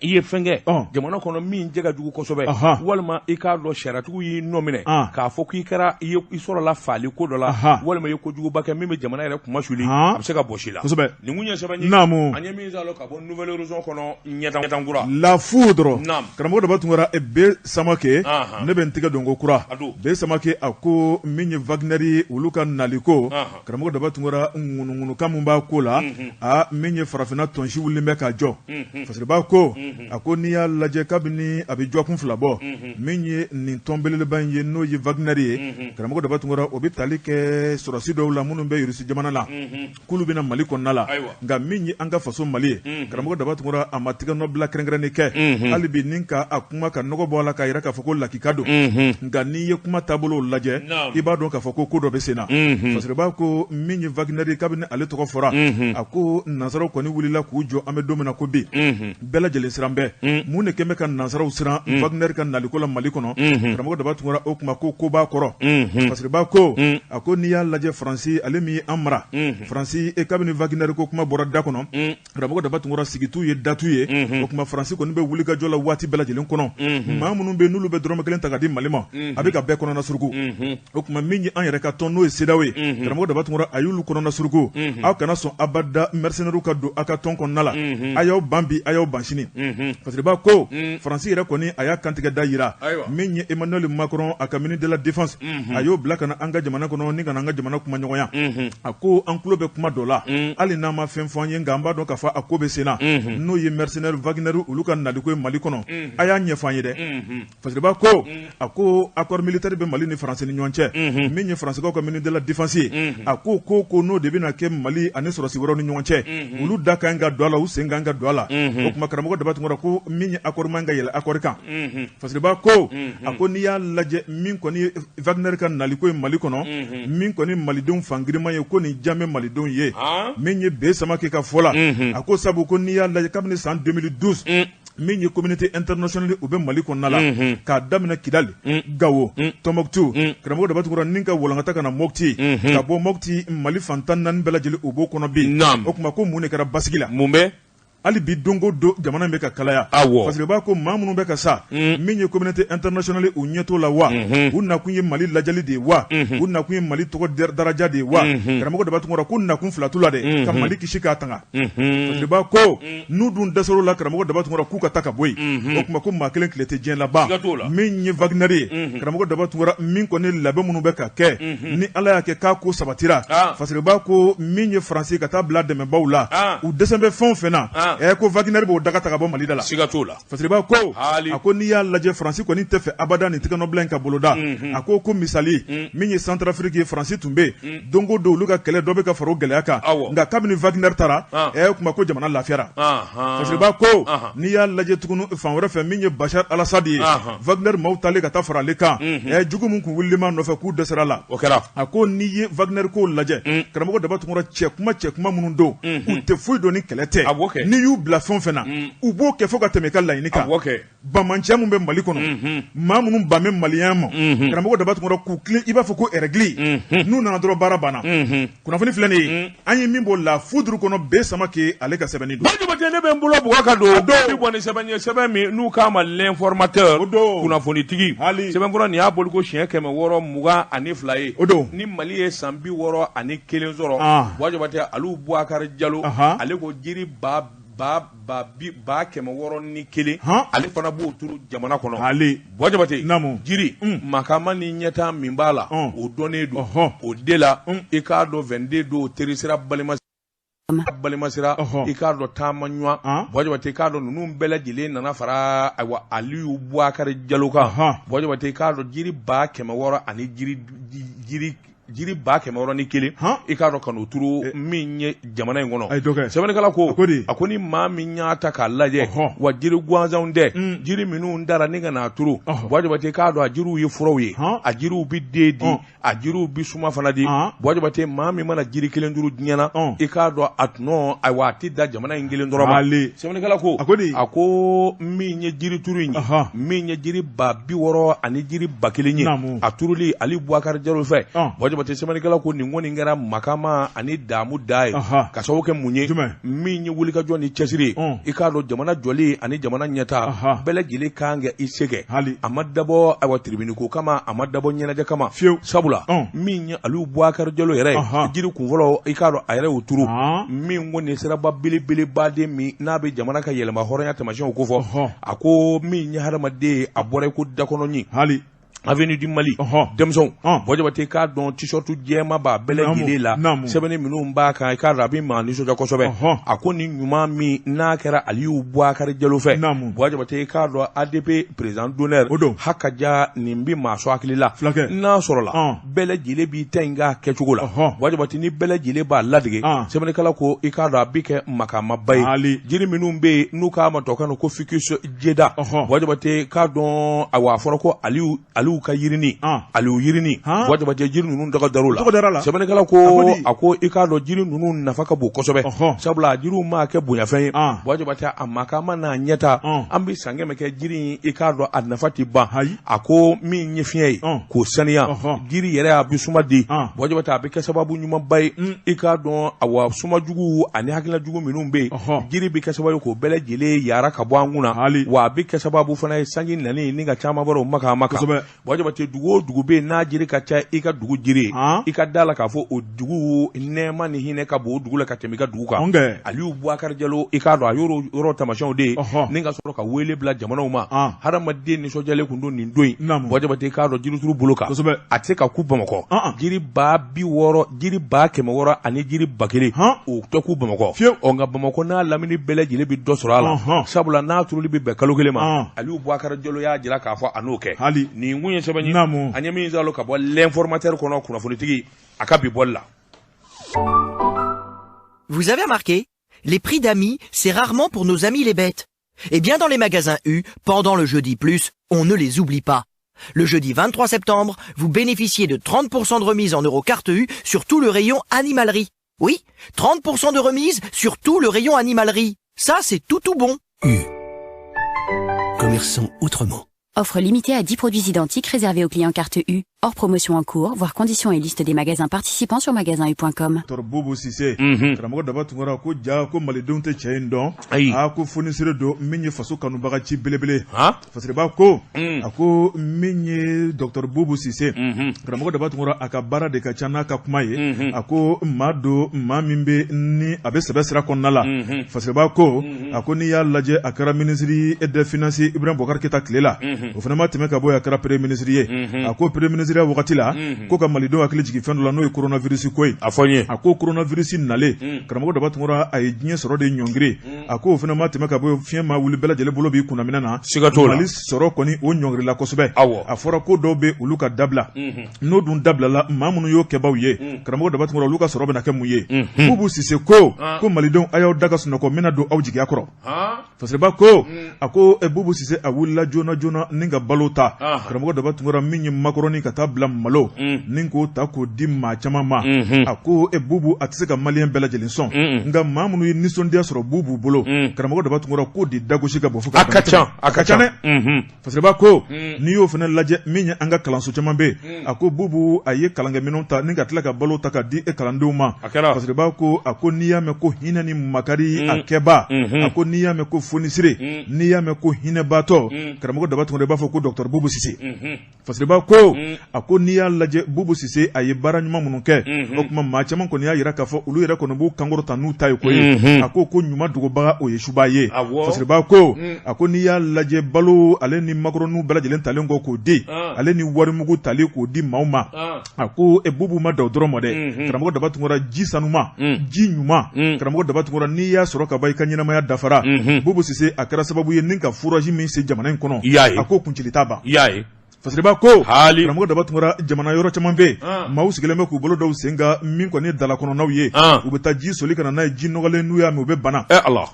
I ye fɛn kɛ jamana kɔnɔ min jɛ ka jugu kosɛbɛ, walima i k'a dɔn sariyatigiw y'i nɔ minɛ k'a fɔ k'i kɛra i sɔrɔla faali ko dɔ la, walima i ye kojuguba kɛ min bɛ jamana yɛrɛ kunmasuli, a bɛ se ka bɔsi i la. Kosɛbɛ. Nin kun ye sɛbɛn ye, naamu, an ye min sɔrɔ ka bɔ Nouvel Horizon kɔnɔ ɲɛtankura. La Foudre, naamu, karamɔgɔ Daba Tunkara, B Samakɛ, ne bɛ n tɛgɛ don ko kura, B Samakɛ a ko min ye Wagner ye olu ka naliko karamɔgɔ Daba Tunkara ŋunuŋunukan min b'a ko la, aa min ye farafinna tɔnsi wulilen bɛ k'a jɔ, Fasiriba ko a ko n'i y'a lajɛ kabini a bɛ dɔgɔkun 2 bɔ, min ye nin tɔn belebeleba in ye n'o ye Wagner ye, karamɔgɔ Daba Tunkara o bɛ tali kɛ sɔrɔdasi dɔw la minnu bɛ Irisi jamana la, k'olu bɛna Mali kɔnɔna la, nka min ye an ka faso Mali ye, karamɔgɔ Daba Tunkara a ma tigɛnɔbila kɛrɛnkɛrɛnnen kɛ hali bi ni ka a kuma ka nɔgɔ bɔ a la k'a jira k'a fɔ ko lakika don, nka n'i ye kuma taabolo lajɛ i b'a dɔn k'a fɔ ko ko dɔ bɛ sen na. Fasiriba ko min ye Wagner ye kabini ale tɔgɔ fɔra, a ko nansaraw kɔni wulila k'u jɔ an bɛ don min na ko bi, bɛɛ lajɛlen siran bɛ. Mun de kɛlen bɛ ka nansaraw siran Wagner ka naliko la Mali kɔnɔ? Karamɔgɔ Daba Tunkara o kuma ko ko b'a kɔrɔ. Fasiriba ko a ko n'i y'a lajɛ Faransi ale min ye an mara, Faransi kabini Wagner ko kuma bɔra da kɔnɔ, karamɔgɔ Daba Tunkara sigi t'u ye da t'u ye. O tuma Faransi kɔni bɛ wuli ka jɔ la waati bɛɛ lajɛlen kɔnɔ. Maa minnu bɛ n'olu bɛ dɔrɔmɛ kelen ta ka di Mali ma, a bɛ ka bɛɛ kɔnɔna suruku. O tuma min ye an yɛrɛ ka tɔn n'o ye CEDEAO ye, karamɔgɔ Daba Tunkara a y'olu kɔnɔna suruku. Aw kana sɔn abada mercenaires ka don aw ka tɔn kɔnɔna la, a y'aw ban bi, a y'aw ban sini. Fasiriba ko Faransi yɛrɛ kɔni a y'a kantigɛ da jira min ye Emmanuel Macron a ka ministre de la défense, a y'o bila ka na an ka jamana kɔnɔ ni ka na an ka jamana kumaɲɔgɔnya. A ko an tulo bɛ kuma dɔ la, hali n'a ma fɛn fɔ an ye, nka an b'a dɔn k'a fɔ a ko bɛ sen na, n'o ye mercenaires Wagner olu ka naliko ye Mali kɔnɔ. A y'a ɲɛfɔ an ye dɛ. Fasiriba ko a ko accord militaire bɛ Mali ni Faransi ni ɲɔgɔn cɛ, min ye Faransikaw ka ministre de la défense ye, a ko ko n'o de bɛna kɛ Mali ani sɔrɔdasi wɛrɛw ni ɲɔgɔn cɛ, olu da ka kan ka don a la, u sen ka kan ka don a la. O tuma karamɔgɔ Daba Tunkara ko min ye accord man ka yɛlɛ accord kan. Fasiriba ko a ko n'i y'a lajɛ min kɔni ye Wagner ka naliko ye Mali kɔnɔ, min kɔni malidenw fangirima ye, ko nin jan bɛ malidenw ye. Min ye B Samakɛ ka fɔ la, a ko sabu ko n'i y'a lajɛ kabini san 2012 min ye communauté internationale u bɛ Mali kɔnɔna la, k'a daminɛ Kidali, Gawo, Tɔnbɔkutu, karamɔgɔ Daba Tunkara ni ka walankata ka na Mɔti, ka bɔ Mɔti Mali fan 14 bɛɛ lajɛlen u b'o kɔnɔ bi. O tuma ko mun de kɛra basigi la? Mun bɛ hali bi don o don jamana in bɛ ka kalaya. Fasiriba ko maa minnu bɛ ka sa, min ye communauté internationale u ɲɛ t'o la wa? U nakun ye Mali lajali de ye wa? U nakun ye Mali tɔgɔ daraja de ye wa? Karamɔgɔ Daba Tunkara ko nakun fila t'u la dɛ, ka Mali kisi k'a tanga. Fasiriba ko n'u dun dɛsɛr'o la, karamɔgɔ Daba Tunkara k'u ka taa ka bɔ yen. O tuma ko maa kelen tile tɛ diɲɛ laban. Min ye Wagner ye, karamɔgɔ Daba Tunkara min kɔni labɛn minnu bɛ ka kɛ, ni Ala y'a kɛ k'a ko sabatira, Fasiriba ko min ye Faransi ka taa bila dɛmɛbaaw la, u dɛsɛ bɛ fɛn o fɛn na, ɛ ko Wagner b'o daga ta ka bɔ Mali da la. Siga t'o la. Fasiriba ko a ko n'i y'a lajɛ Faransi kɔni tɛ fɛ abada nin tigɛnɔbila in ka boloda. A ko ko misali min ye Centrafrique ye, Faransi tun bɛ yen don o don olu ka kɛlɛ dɔ bɛ ka fara o gɛlɛya kan, nka kabini Wagner taara, ɛ kuma ko jamana lafiyara. Fasiriba ko n'i y'a lajɛ tuguni fan wɛrɛ fɛ, min ye Bachar al-Assad ye, Wagner maaw taalen ka taa fara ale kan, ɛ jugu min tun wulilen b'a nɔfɛ k'u dɛsɛra la. O kɛra. A ko n'i ye Wagner ko lajɛ, karamɔgɔ Daba Tunkara, cɛ kuma minnu don, u tɛ foyi dɔn ni kɛlɛ tɛ. N'i y'u bila fɛn o fɛn na, u b'o kɛ fo ka tɛmɛ i ka laɲini kan. Banbaanciya min bɛ Mali kɔnɔ, maa minnu ban bɛ maliyɛnya ma, karamɔgɔ Daba Tunkara k'u tilen i b'a fɔ ko règle, n'u nana dɔrɔn baara banna. Kunnafoni filɛ nin ye, an ye min bɔ La Foudre kɔnɔ, B Samakɛ ale ka sɛbɛnni don. Jabate, ne bɛ n bolo bugɔ ka don bi bɔ ni sɛbɛn ye, sɛbɛn min n'u k'a ma L'Informateur, o don, kunnafonitigi. Sɛbɛnfura nin y'a bɔliko siɲɛ 622 ye. O don. Ni Mali ye san 61 sɔrɔ, Buwa Jabate, Alu Bubakari Jalo, ale ko jiri ba ba ba bi ba kɛmɛ wɔɔrɔ ni kelen, ale fana b'o turu jamana kɔnɔ. Ale Buwa Jabate, jiri makama ni ɲɛtaa min b'a la, o dɔnnen don. O de la i k'a dɔn 22 don terisira balima balimasira, i k'a dɔn taama ɲɔgɔn, Buwa Jabate, i k'a dɔn ninnu bɛɛ lajɛlen nana fara ayiwa Aliyu Bubakari Jalo kan. Buwa Jabate, i k'a dɔn jiri ba kɛmɛ wɔɔrɔ ani jiri jiri ba kɛmɛ wɔɔrɔ ni kelen, i k'a dɔn ka n'o turu min ye jamana in kɔnɔ. Sɛbɛnnikɛla ko a ko ni maa min y'a ta k'a lajɛ, wa jiri gansanw tɛ, jiri minnu dara ni ka n'a turu, Buwa Jabate, i k'a dɔn a jiriw ye furaw ye, a jiriw bɛ den di, a jiriw bɛ suma fana di. Buwa Jabate, maa min mana jiri kelen turu diɲɛ na, i k'a dɔn a tɔnɔ ayiwa a tɛ dan jamana in kelen dɔrɔn ma. Sɛbɛnnikɛla ko a ko min ye jiri turu in ye, min ye jiri ba bi wɔɔrɔ ani jiri ba kelen ye, a turuli Ali Bubakari Jalo fɛ. Buwa Jabate sɛbɛnnikɛla ko nin kɔni kɛra makama ani damu da ye ka sababu kɛ mun ye min ye wulikajɔ ni cɛsiri ye i k'a dɔn jamana jɔli ani jamana ɲɛtaa bɛɛ lajɛlen kan ka i se kɛ a ma dabɔ ayiwa tribune ko kama a ma dabɔ ɲɛnajɛ kama fiyewu sabula min ye Aliyu Bubakari Jalo yɛrɛ ye jiri kunfɔlɔ i k'a dɔn a yɛrɛ y'o turu min ko nin siraba belebeleba de min n'a bɛ jamana ka yɛrɛma hɔrɔnya taamasiyɛnw kofɔ a ko min ye hadamaden ye a bɔra i ko dakɔnɔɲin hali Avenue du Mali denmisɛnw Buwa Jabate k'a dɔn t-shirt jɛma b'a bɛɛ lajɛlen la sɛbɛnni minnu b'a kan i k'a dɔn a bɛ maa nisɔndiya kosɛbɛ a ko ni ɲuman min n'a kɛra Aliyu Bubakari Jalo fɛ Buwa Jabate k'a dɔn ADP président d'honneur haka ja nin bɛ maa sɔn hakili la n'a sɔrɔla bɛɛ lajɛlen b'i ta in k'a kɛcogo la Buwa Jabate ni bɛɛ lajɛlen b'a ladege sɛbɛnnikɛla ko i k'a dɔn a bɛ kɛ makamaba ye jiri minnu bɛ yen n'u k'a ma tubabukan na ko ficus jeda Buwa Jabate k'a dɔn ayiwa a fɔra ko Aliyu ka yirini Aliyu yirini Buwa Jabate jiri ninnu tɔgɔ dar'o la sɛbɛnnikɛla ko a ko i k'a dɔn jiri ninnu nafa ka bon kosɛbɛ sabula jiriw maa kɛ bonyafɛn ye Buwa Jabate a makama n'a ɲɛtaa an bɛ san kɛmɛ kɛ jiri in i k'a dɔn a nafa tɛ ban a ko min ye fiɲɛ ye k'o saniya jiri yɛrɛ a bɛ suma di Buwa Jabate a bɛ kɛ sababu ɲumanba ye i k'a dɔn awa suma jugu ani hakilina jugu minnu bɛ yen jiri bɛ kɛ sababu ye k'o bɛɛ lajɛlen yara ka bɔ an kun na wa a bɛ kɛ sababu fana ye sanji nani ni ka caman bɔra o makama kan Buwa Jabate dugu o dugu bɛ yen n'a jiri ka ca i ka dugu jiri ye i ka da la k'a fɔ o dugu nɛɛma ni hinɛ ka bon o dugu la ka tɛmɛ i ka dugu kan Aliyu Bubakari Jalo i k'a dɔn a y'o yɔrɔ taamasiyɛnw de ye ni ka sɔrɔ ka wele bila jamanaw ma hadamaden nisɔndiyalen tun don nin don in Buwa Jabate i k'a dɔn jirituru bolo kan a tɛ se ka kun Bamakɔ jiri 60 000 jiri 600 000 ani jiri 1000 o tɛ kun Bamakɔ ɔ nka Bamakɔ n'a lamini bɛɛ lajɛlen bɛ dɔ sɔrɔ a la sabula n'a turuli bɛ bɛn kalo kelen ma Aliyu Bubakari Jalo y'a jira k'a fɔ a n'o kɛ hali nin kun ye sɛbɛn ye an ye min sɔrɔ ka bɔ L'Informateur kɔnɔ kunnafonitigi a ka bi bɔli la. Vous avez remarqué? Les prix d'amis, c'est rarement pour nos amis les bêtes. Eh bien dans les magasins U, pendant le jeudi plus, on ne les oublie pas. Le jeudi 23 septembre, vous bénéficiez de 30% de remise en euros carte U sur tout le rayon animalerie. Oui, 30% de remise sur tout le rayon animalerie. Ça, c'est tout tout bon. U. Commerçons autrement. Offre limitée à 10 produits identiques réservés aux clients carte U. Hors promotion en cours, voir conditions et liste des magasins participants sur magasin-u.com. Docteur Boubou Cissé, karamɔgɔ Daba Tunkara ko ja ko malidenw tɛ cɛ in dɔn. Ayi. A ko fonisire don min ye faso kanubaga ci belebele. Han? Fasiriba ko, a ko min ye docteur Boubou Cissé, karamɔgɔ Daba Tunkara a ka baara de ka ca n'a ka kuma ye. A ko maa don maa min bɛ ni a bɛ sɛbɛ sira kɔnɔna la. Fasiriba ko, a ko n'i y'a lajɛ a kɛra ministre des finances Ibrahim Boubacar Keita tile la. O fana ma tɛmɛ ka bɔ yen a kɛra premier ministre ye. A ko premier ministre wagati la, ko ka malidenw hakili jigin fɛn dɔ la n'o ye coronavirus ko ye. A fɔ n ye. A ko coronavirus nalen, karamɔgɔ Daba Tunkara a ye diɲɛ sɔrɔ de ɲɔngiri. A ko o fana ma tɛmɛ ka bɔ yen fiɲɛ ma wuli bɛɛ lajɛlen bolo b'i kunnaminɛ na. Siga t'o la. Mali sɔrɔ kɔni o ɲɔngirila kosɛbɛ. Awɔ. A fɔra ko dɔw bɛ olu ka dabila. N'o dun dabilala maa minnu y'o kɛbaw ye, karamɔgɔ Daba Tunkara olu ka sɔrɔ bɛna kɛ mun ye? Boubou Cissé ko, ko malidenw a y'aw da ka sunɔgɔ n bɛna don aw jigiya kɔrɔ. Fasiriba ko a ko Boubou Cissé a wulila joona joona ni ka balo ta karamɔgɔ Daba Tunkara min ye makɔrɔni ka taa bila malo ni k'o ta k'o di maa caman ma a ko Boubou a tɛ se ka maliyɛn bɛɛ lajɛlen sɔn nka maa minnu ye nisɔndiya sɔrɔ Boubou bolo karamɔgɔ Daba Tunkara k'o de dagosi ka bɔ fo a ka ca a ka ca dɛ Fasiriba ko n'i y'o fana lajɛ min ye an ka kalanso caman bɛ yen a ko Boubou a ye kalankɛminɛnw ta ni ka tila ka balo ta ka di e kalandenw ma Fasiriba ko a ko n'i y'a mɛn ko hinɛ ni makari a kɛba a ko n'i y'a mɛn ko fonisire n'i y'a mɛn ko hinɛbaatɔ karamɔgɔ Daba Tunkara i b'a fɔ ko docteur Boubou Cissé Fasiriba ko a ko n'i y'a lajɛ Boubou Cissé a ye baara ɲuman minnu kɛ o tuma maa caman kɔni y'a jira k'a fɔ olu yɛrɛ kɔni b'u kankɔrɔta n'u ta ye ko ye a ko ko ɲuman dogobaga o ye suba ye Fasiriba ko a ko n'i y'a lajɛ balo ale ni makɔrɔniw bɛɛ lajɛlen talen kɔ k'o di ale ni warimugu talen k'o di maaw ma a ko Boubou ma dan o dɔrɔn ma dɛ karamɔgɔ Daba Tunkara ji sanuma ji ɲuman karamɔgɔ Daba Tunkara n'i y'a sɔrɔ ka ban i ka ɲɛnamaya dafara Boubou Cissé a kɛra sababu ye ni ka forage min sen jamana in kɔnɔ a ko kuncili t'a ban Fasiriba ko karamɔgɔ Daba Tunkara jamana yɔrɔ caman bɛ yen maaw sigilen bɛ k'u bolo da u sen kan min kɔni ye dala kɔnɔnaw ye u bɛ taa ji soli ka na n'a ye ji nɔgɔlen n'u y'a min u bɛ bana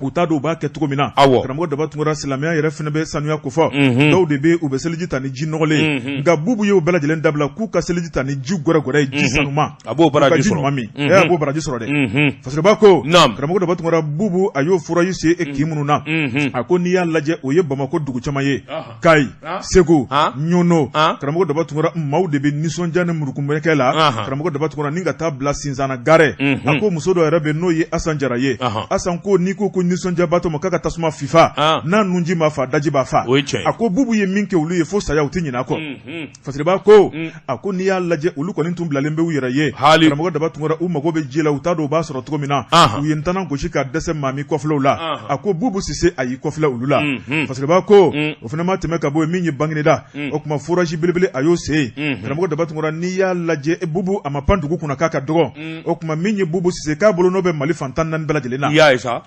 u t'a dɔn u b'a kɛ cogo min na karamɔgɔ Daba Tunkara silamɛya yɛrɛ fana bɛ sanuya kofɔ dɔw de bɛ u bɛ seliji ta ni ji nɔgɔlen nka Boubou y'o bɛɛ lajɛlen dabila k'u ka seliji ta ni ji gɛrɛgɛrɛ ye ji sanuma a b'o baraji sɔrɔ ɲuman min a b'o baraji sɔrɔ dɛ Fasiriba ko karamɔgɔ Daba Tunkara Boubou a y'o forage sen e kin minnu na a ko n'i y'a lajɛ o ye Bamakɔ dugu caman ye Kayi Segu Ɲɔnɔ don karamɔgɔ Daba Tunkara maaw de bɛ nisɔndiya ni murukumɛkɛ la karamɔgɔ Daba Tunkara ni ka taa bila Sinzana gare a ko muso dɔ yɛrɛ bɛ n'o ye Asan Jara ye Asan ko n'i ko ko nisɔndiyabatɔ ma k'a ka tasuma fifa n'a nunji ma fa daji b'a fa a ko Bubu ye min kɛ olu ye fo saya u tɛ ɲinɛ a kɔ Fasiriba ko a ko n'i y'a lajɛ olu kɔni tun bilalen bɛ u yɛrɛ ye karamɔgɔ Daba Tunkara u mago bɛ ji la u t'a dɔn u b'a sɔrɔ cogo min na u ye ntanan gosi ka dɛsɛ maa m'i kɔfilɛ u la a ko Bubu Sise a y'i kɔfilɛ olu la Fasiriba ko o fana ma tɛmɛ ka bɔ yen min ye Bangineda o tuma forage belebele a y'o sen karamɔgɔ Daba Tunkara n'i y'a lajɛ Bubu a ma pan dugu kunna k'a ka dɔgɔ o tuma min ye Bubu Sise k'a bolo nɔ bɛ Mali fan 14 bɛɛ lajɛlen na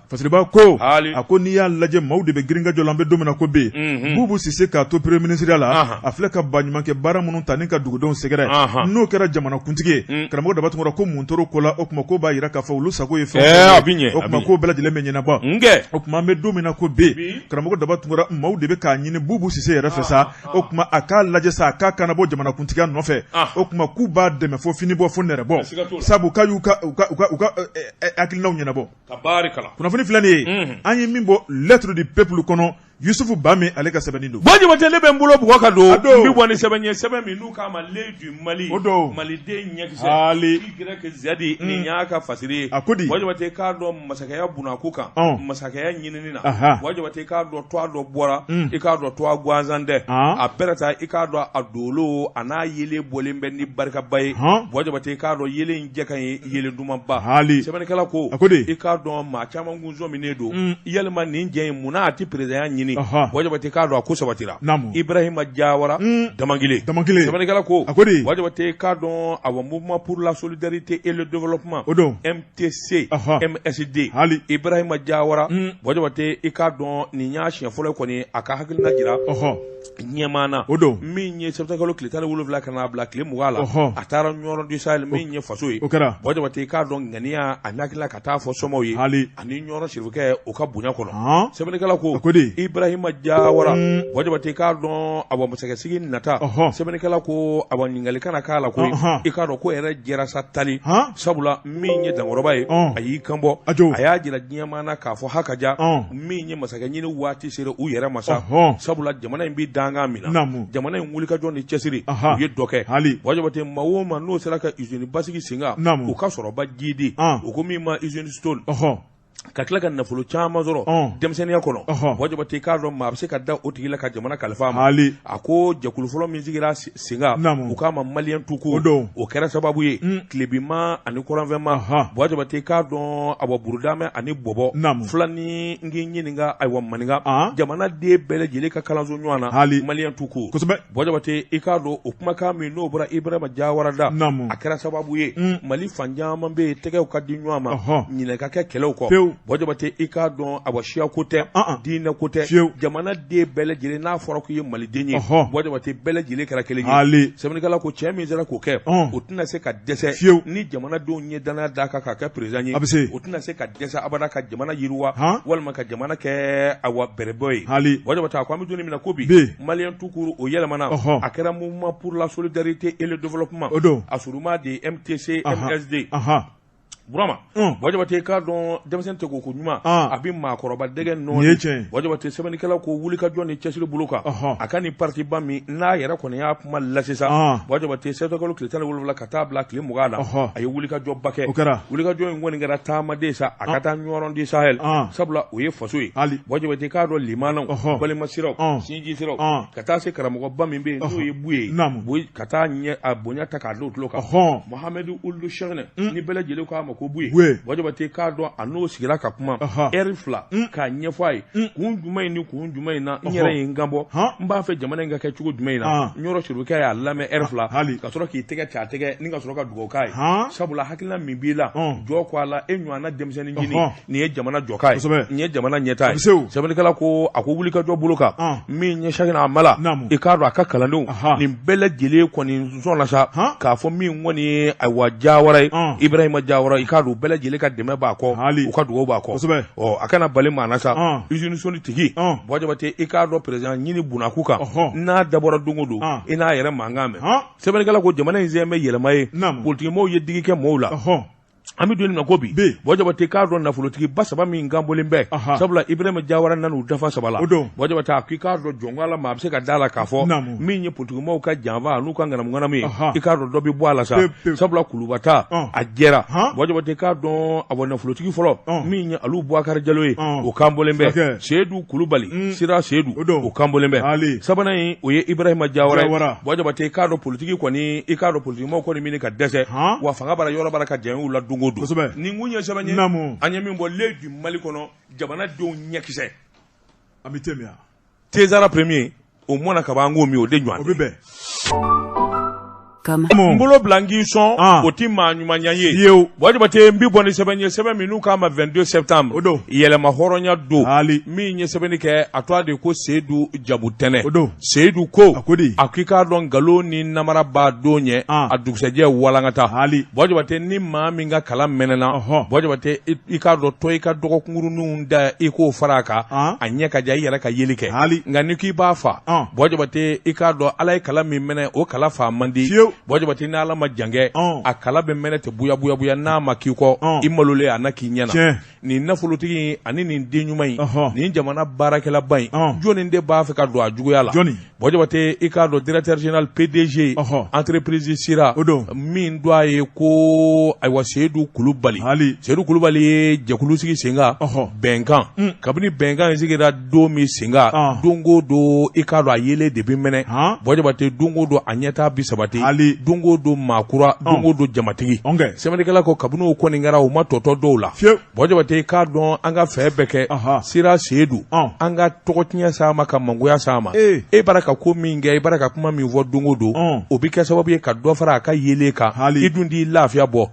Fasiriba ko a ko n'i y'a lajɛ maaw de bɛ girinkajɔ la an bɛ don min na ko bi Bubu Sise k'a to premier ministre la a filɛ ka baɲumankɛ baara minnu ta ni ka dugudenw sɛgɛrɛ n'o kɛra jamanakuntigi ye karamɔgɔ Daba Tunkara ko mun tor'o ko la o tuma ko b'a jira k'a fɔ olu sago ye fɛn o tuma ko bɛɛ lajɛlen bɛ ɲɛnabɔ o tuma an bɛ don min na ko bi karamɔgɔ Daba Tunkara maaw de bɛ k'a ɲini Bubu Sise yɛrɛ fɛ sa o tuma a k'a lajɛ sa a k'a kanabɔ jamanakuntigiya nɔfɛ o tuma k'u b'a dɛmɛ fo fini bɔ fo nɛrɛ bɔ sabu k'a y'u ka hakilinaw ɲɛnabɔ kunnafoni filɛ nin ye an ye min bɔ Lettre du peuple kɔnɔ Yusufu Bame ale ka sɛbɛnni don Buwa Jabate ne bɛ n bolo bugɔ ka don n bɛ bɔ ni sɛbɛn ye sɛbɛn min n'u k'a ma L'Œil du Mali o don maliden ɲɛkisɛ haali YZ nin y'a ka fasiri ye a ko di Buwa Jabate k'a dɔn masakɛya bunako kan masakɛya ɲinini na Buwa Jabate k'a dɔn tɔgɔ dɔ bɔra i k'a dɔn tɔgɔ gansan tɛ a bɛrɛ ta i k'a dɔn a dolo a n'a yelen bɔlen bɛ ni barikaba ye Buwa Jabate k'a dɔn yelen jɛ ka ɲi yelen dumanba haali sɛbɛnnikɛla ko a ko di i k'a dɔn maa caman kun sɔminen don yalima nin jɛ in munna a tɛ perezidanya ɲini Buwa Jabate k'a dɔn a ko sabatira Ibrahima Jawara Damankile Damankile sɛbɛnnikɛla ko a ko di Buwa Jabate k'a dɔn awa mouvement pour la solidarité et le développement o don MTC MSD haali Ibrahima Jawara Buwa Jabate i k'a dɔn nin y'a siɲɛ fɔlɔ kɔni a ka hakilina jira ɲɛmaa na o don min ye septembre kalo tile 17 ka n'a bila tile 20 la a taara Ɲɔrɔ du Sahel min ye faso ye o kɛra Buwa Jabate i k'a dɔn ŋaniya a hakilila ka taa fɔ somaw ye haali ani Ɲɔrɔ sirifukɛ o ka bonya kɔnɔ sɛbɛnnikɛla ko ko di Ibrahima Jawara Buwa Jabate i k'a dɔn awa masakɛsigi nata sɛbɛnnikɛla ko awa ɲininkali kana k'a la koyi i k'a dɔn ko yɛrɛ jɛra sa tali sabula min ye dankɔrɔba ye a y'i kanbɔ a y'a jira diɲɛmaa na k'a fɔ hakaja min ye masakɛ ɲini waati sera u yɛrɛ ma sa sabula jamana in bɛ dankan min na jamana in wulikajɔ ni cɛsiri u ye dɔ kɛ Buwa Jabate maa o maa n'o sera ka usine ba sigi sen kan u ka sɔrɔba jiidi u ko min ma usine stone ka tila ka nafolo caman sɔrɔ denmisɛnninya kɔnɔ Buwa Jabate k'a dɔn maa bɛ se ka da o tigi la ka jamana kalifa ma a ko jɛkulu fɔlɔ min sigira sen kan u k'a ma malien tout court o kɛra sababu ye tilebinma ani kɔrɔnfɛma Buwa Jabate k'a dɔn awa burudamɛ ani bɔbɔ filani n k'i ɲininka ayiwa maninka jamana den bɛɛ lajɛlen ka kalanso ɲɔgɔn na malien tout court Buwa Jabate i k'a dɔn o kumakan min n'o bɔra Ibrahima Jawara da a kɛra sababu ye Mali fan caman bɛ yen tɛgɛw ka di ɲɔgɔn ma ɲinɛ ka kɛ kɛlɛw kɔ Buwa Jabate i k'a dɔn awa siya ko tɛ diinɛ ko tɛ jamana den bɛɛ lajɛlen n'a fɔra k'i ye maliden ye Buwa Jabate bɛɛ lajɛlen kɛra kelen ye sɛbɛnnikɛla ko cɛ min sera k'o kɛ o tɛna se ka dɛsɛ ni jamanadenw ye danaya d'a kan k'a kɛ président ye o tɛna se ka dɛsɛ abada ka jamana yiriwa walima ka jamana kɛ awa bɛrɛbɔ ye Buwa Jabate a ko an bɛ don min na ko bi malien tout court o yɛlɛmana a kɛra mouvement pour la solidarité et le développement o don a suruma de MTC MSD Burama Buwa Jabate k'a dɔn denmisɛn tɛ ko ko ɲuman a bɛ maakɔrɔba dɛgɛ nɔɔni Buwa Jabate sɛbɛnnikɛla ko wulikajɔ ni cɛsiri bolo kan a ka nin partiba min n'a yɛrɛ kɔni y'a kuma lase sa Buwa Jabate septembre kalo tile 17 ka taa bila tile 20 la a ye wulikajɔba kɛ wulikajɔ in kɔni kɛra taamaden sa a ka taa Ɲɔrɔ du Sahel sabula o ye faso ye Buwa Jabate k'a dɔn limanaw balimasiraw sinji siraw ka taa se karamɔgɔba min bɛ yen n'o ye Buye ye ka taa ɲɛ a bonya ta k'a da o tulo kan Mohamɛdi Uld Cheickna ni bɛɛ lajɛlen k'a ma ko Buye Buwa Jabate k'a dɔn a n'o sigira ka kuma ɛri 2 k'a ɲɛfɔ a ye kun jumɛn in ni kun jumɛn in na n yɛrɛ ye n kan bɔ n b'a fɛ jamana in ka kɛ cogo jumɛn in na Ɲɔrɔ sirifukɛ y'a lamɛn ɛri 2 ka sɔrɔ k'i tɛgɛ cɛ a tɛgɛ ni ka sɔrɔ ka dugawu k'a ye sabula hakilina min b'i la jɔ ko a la e ɲɔgɔnna denmisɛnnin ɲini nin ye jamana jɔkan ye nin ye jamana ɲɛtaa ye sɛbɛnnikɛla ko a ko wulikajɔ bolo kan min ye Cheickna Hamala i k'a dɔn a ka kalandenw nin bɛɛ lajɛlen kɔni sɔnna sa k'a fɔ min kɔni ye ayiwa Jawara ye Ibrahima Jawara i k'a dɔn bɛɛ lajɛlen ka dɛmɛ b'a kɔ u ka dugawu b'a kɔ ɔ a kana bali maa na sa usine Sony tigi Buwa Jabate i k'a dɔn président ɲini bunakun kan n'a dabɔra don o don i n'a yɛrɛ mankan mɛn sɛbɛnnikɛla ko jamana in sen bɛ yɛlɛma ye politikimɔgɔw ye digi kɛ mɔgɔw la. An bɛ don min na ko bi, Buwa Jabate, k'a dɔn nafolotigi ba saba min kanbɔlen bɛ, sabula Ibrahima Jawara nan'u dafa saba la. Buwa Jabate, a ko i k'a dɔn jɔn Ala ma, a bɛ se ka da la k'a fɔ min ye politikimaaw ka janfa n'u ka ŋanamuŋanamu ye, i k'a dɔn dɔ bɛ bɔ a la sa, sabula kuluba ta a jɛra. Buwa Jabate, k'a dɔn a nafolotigi fɔlɔ min ye Alu Bubakari Jalo ye, o kanbɔlen bɛ. Seyidu Kulubali, Sira Seyidu, o kanbɔlen bɛ. Sabanan in, o ye Ibrahima Jawara ye. Buwa Jabate, k'a dɔn politiki kɔni, i k'a dɔn politikimaaw kɔni min ka dɛsɛ wa fanga bara yɔrɔ bara ka janya u la don o don. Nin kun ye sɛbɛn ye an ye min bɔ L'Oeil du Mali kɔnɔ, jamanadenw ɲɛkisɛ. An bɛ te min. Tezara premier, o mɔna ka ban, an k'o min, o de ɲɔgɔn o bɛ bɛn. Comme. N bolo bila n k'i sɔn, o tɛ maa ɲumanya ye. Buwa Jabate, n bɛ bɔ ni sɛbɛn ye, sɛbɛn min n'u k'a ma 22 septembre, o don, yɛlɛma hɔrɔnya don. Min ye sɛbɛnni kɛ, a tɔgɔ de ko Seyidu Jabutɛnɛ. O don. Seyidu ko, a ko di, a k'i k'a dɔn nkalon ni namara b'a don ɲɛ, a dugusɛjɛ walankata. Buwa Jabate, ni maa min ka kala mɛnɛna, Buwa Jabate, i k'a dɔn tɔ i ka dɔgɔkunkuruninw da, i k'o fara a kan, a ɲɛ ka diya i yɛrɛ ka yeli kɛ. Nka ni k'i b'a fa, Buwa Jabate, i k'a dɔn Ala ye kala min mɛnɛ, o kala fa man di. Buwa Jabate, ni Ala ma jan kɛ, a kala bɛ mɛnɛ tɛ buya buya buya, n'a ma k'i kɔ, i malolen, a na k'i ɲɛna. Nin nafolotigi in ani nin den ɲuman in, nin jamana baarakɛlaba in, jɔnni de b'a fɛ ka don a juguya la? Buwa Jabate, i k'a dɔn directeur général PDG entreprise Sira, o don, min don a ye ko ayiwa Seyidu Kulubali. Seyidu Kulubali ye jɛkulu sigi sen kan, bɛnkan. Kabini bɛnkan in sigira don min sen kan, don o don i k'a dɔn a yeelen de bɛ mɛnɛ. Buwa Jabate, don o don a ɲɛtaa bi sabati, don o don maa kura, don o don jamatigi. Sɛbɛnnikɛla ko kabini o kɔni kɛra, u ma tɔtɔ dɔw la. Buwa Jabate, k'a dɔn an ka fɛn bɛɛ kɛ Sira Seyidu, an ka tɔgɔ tiɲɛ s'a ma, ka mangoya s'a ma. E bara ka ko min kɛ, i bara ka kuma min fɔ don o don, o bɛ kɛ sababu ye ka dɔ fara a ka yeelen kan, i dun t'i lafiya bɔ.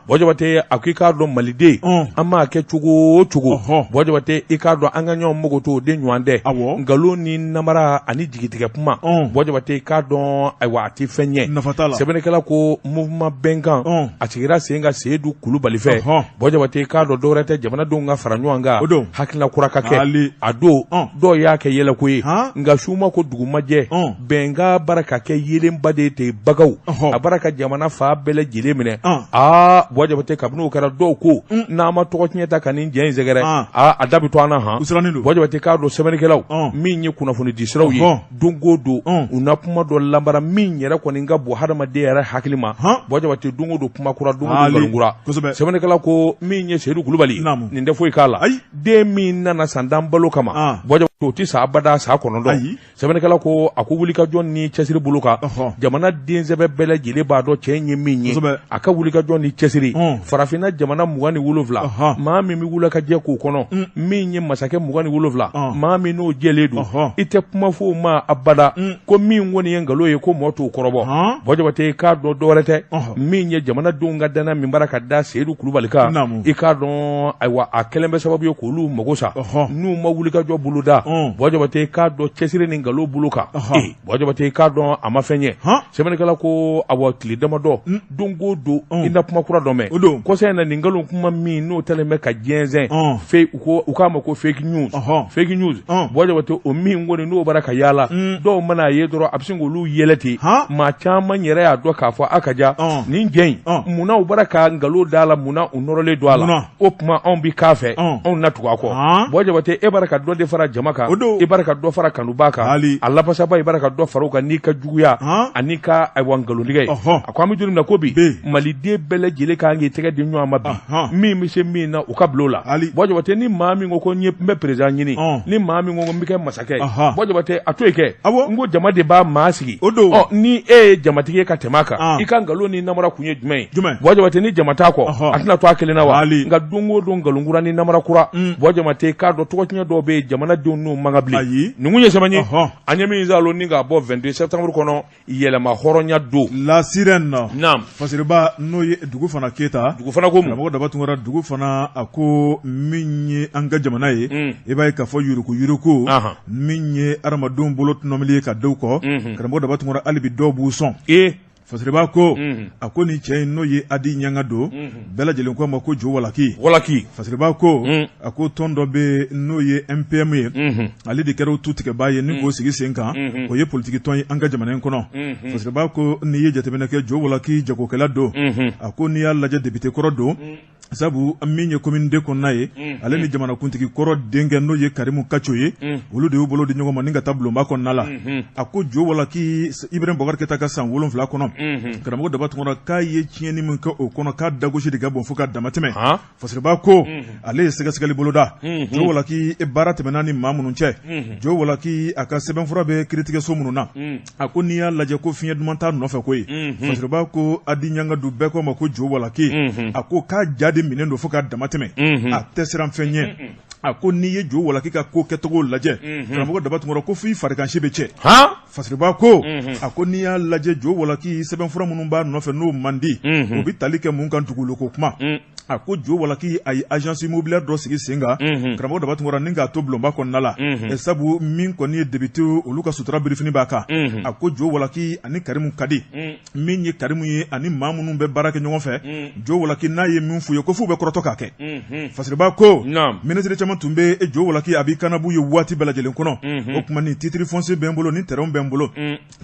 Buwa Jabate, a ko i k'a dɔn maliden, an m'a kɛ cogo o cogo, Buwa Jabate, i k'a dɔn an ka ɲɔgɔn mago to o de ɲɔgɔn tɛ. Nkalon ni namara ani jigitigɛ kuma, Buwa Jabate, i k'a dɔn ayiwa a tɛ fɛn ɲɛ. Sɛbɛnnikɛla ko mouvement bɛnkan a sigira sen kan Seyidu Kulubali fɛ. Buwa Jabate, i k'a dɔn dɔwɛrɛ tɛ jamanadenw ka fara ɲɔgɔn kan, hakilina kura ka kɛ. A don dɔw y'a kɛ yɛlɛko ye, nka su ma ko dugu ma jɛ, bɛnkan bara ka kɛ yeelenba de ten bagaw, a bara ka jamana fan bɛɛ lajɛlen minɛ. Aa Buwa Jabate, kabini o kɛra, dɔw ko n'an ma tɔgɔ tiɲɛ ta ka nin jɛ in sɛgɛrɛ, aa a da bɛ to an na han. Buwa Jabate, k'a dɔn sɛbɛnnikɛlaw min ye kunnafoni di siraw ye, don o don u na kuma dɔ labara min yɛrɛ kɔni ka bon hadamaden yɛrɛ hakili ma. Buwa Jabate, don o don kuma kura, don o don nkalon kura. Sɛbɛnnikɛla ko min ye Seyidu Kulubali, nin tɛ foyi k'a la. Den min nana san tan balo kama, Buwa Jabate, o tɛ sa abada san 9. Sɛbɛnnikɛla ko a ko wulikajɔ ni cɛsiri bolo kan, jamana densɛbɛ bɛɛ lajɛlen b'a dɔn cɛ in ye min ye, a ka wulikajɔ ni cɛsiri. Farafinna jamana 27, maa min bɛ wuli ka jɛ k'o kɔnɔ, min ye masakɛ 27, maa min n'o jɛlen don, i tɛ kuma fɔ o ma abada ko min kɔni ye nkalon ye, ko mɔɔ t'o kɔrɔbɔ. Buwa Jabate, k'a dɔn dɔwɛrɛ tɛ, min ye jamanadenw ka danaya min bara ka da Seyidu Kulubali kan, i k'a dɔn ayiwa a kɛlen bɛ sababu ye k'olu mago sa n'u ma wulikajɔ bolo da. Buwa Jabate, k'a dɔn cɛsiri ni nkalon bolo kan, Buwa Jabate, k'a dɔn a ma fɛn ɲɛ. Sɛbɛnnikɛla ko awa tile damadɔ, don o don i na kuma kura dɔ mɛn. Kɔsa in na, nin nkalon kuma min n'o talen bɛ ka jɛnsɛn, u k'a ma ko fake news, fake news. Buwa Jabate, o min kɔni n'o bara ka yaala, dɔw mana a ye dɔrɔn a bɛ sin k'olu yɛlɛ ten. Maa caman yɛrɛ y'a dɔn k'a fɔ a ka ja nin jɛ in, munna u bara ka nkalon da a la, munna u nɔrɔlen don a la? O tuma anw bɛ k'a fɛ, anw na tugu a kɔ. Buwa Jabate, e bara ka dɔ de fara jama kan, i bara ka dɔ fara kanuba kan, a lafasaba, i bara ka dɔ fara o kan n'i ka juguya ani ka ayiwa nkalontigɛ ye. A ko an bɛ don min na ko bi, maliden bɛɛ lajɛlen kan k'i tɛgɛ di ɲɔgɔn ma bi, min bɛ se min na, u ka bila o la. Buwa Jabate, ni maa min ko ko n bɛ président ɲini, ni maa min ko ko n bɛ kɛ masakɛ ye, Buwa Jabate, a to yen kɛ. N ko jama de b'a maa sigi. Ɔ ni e ye jamatigi ye ka tɛmɛ a kan, i ka nkalon ni namara kun ye jumɛn ye? Buwa Jabate, ni jama t'a kɔ, a tɛna to a kelen na wa? Nka don o don nkalon kura ni namara kura. Buwa Jabate, k'a dɔn tɔgɔtiɲɛ dɔw bɛ yen, jamanadenw n'u man kan bilen. Nin kun ye sɛbɛn ye an ye min zalo ni k'a bɔ 22 septembre kɔnɔ, yɛlɛma hɔrɔnya don. La Sirène. Naam. Fasiriba n'o ye Dugufana Keyita. Dugufana ko mun? Karamɔgɔ Daba Tunkara, Dugufana a ko min ye an ka jamana ye, i b'a ye k'a fɔ yuruku yuruku, min ye adamadenw bolo tɔnɔmili ye ka da u kɔ, karamɔgɔ Daba Tunkara, hali bi dɔw b'u sɔn. Ee. Fasiriba ko a ko ni cɛ in n'o ye Adi Ɲangado bɛɛ lajɛlen ko a ma ko Jo Walaki Walaki Fasiriba ko a ko tɔn dɔ bɛ n'o ye MPM ye ale de kɛra o tutigɛbaa ye ni k'o sigi sen kan o ye politiki tɔn ye an ka jamana in kɔnɔ Fasiriba ko n'i ye jateminɛ kɛ Jo Walaki jagokɛla don a ko n'i y'a lajɛ député kɔrɔ don sabu min ye commune deux kɔnɔna ye ale ni jamanakuntigi kɔrɔ denkɛ n'o ye Karimu Kaco ye olu de y'u bolo di ɲɔgɔn ma ni ka taa bulonba kɔnɔna la a ko Jo Walaki Ibrahim Boubacar Keita ka san 7 kɔnɔ karamɔgɔ Daba Tunkara k'a ye tiɲɛni min kɛ o kɔnɔ k'a dagosi de ka bon fo ka damatɛmɛ Fasiriba ko ale ye sɛgɛsɛgɛli boloda Jo Walaki baara tɛmɛna ni maa minnu cɛ Jo Walaki a ka sɛbɛnfura bɛ kiiritigɛso minnu na a ko n'i y'a lajɛ ko fiɲɛ duman t'a nɔfɛ ko ye Fasiriba ko Adi Ɲangadu bɛɛ ko a ma ko Jo Walaki a ko k'a ja de minen don fo ka damatɛmɛ a tɛ siran fɛn ɲɛ a ko n'i ye Jo Walaki ka ko kɛcogo lajɛ karamɔgɔ Daba Tunkara ko f'i farikansi bɛ cɛ Fasiriba ko a ko n'i y'a lajɛ Jo Walaki sɛbɛnfura minnu b'a nɔfɛ n'o man di o bɛ tali kɛ mun kan dugukolo kuma a ko Jo Walaki a ye agence immobilière dɔ sigi sen kan karamɔgɔ Daba Tunkara ni k'a to bulonba kɔnɔna la sabu min kɔni ye député olu ka sutura birifini b'a kan a ko Jo Walaki ani Karimu ka di min ye Karimu ye ani maa minnu bɛ baara kɛ ɲɔgɔn fɛ Jo Walaki n'a ye min f'u ye ko f'u bɛ kɔrɔtɔ k'a kɛ Fasiriba ko minisiri caman tun bɛ Jo Walaki a b'i kanabu ye waati bɛɛ lajɛlen kɔnɔ o tuma nin titre foncier bɛ n bolo ni terrain bɛ n bolo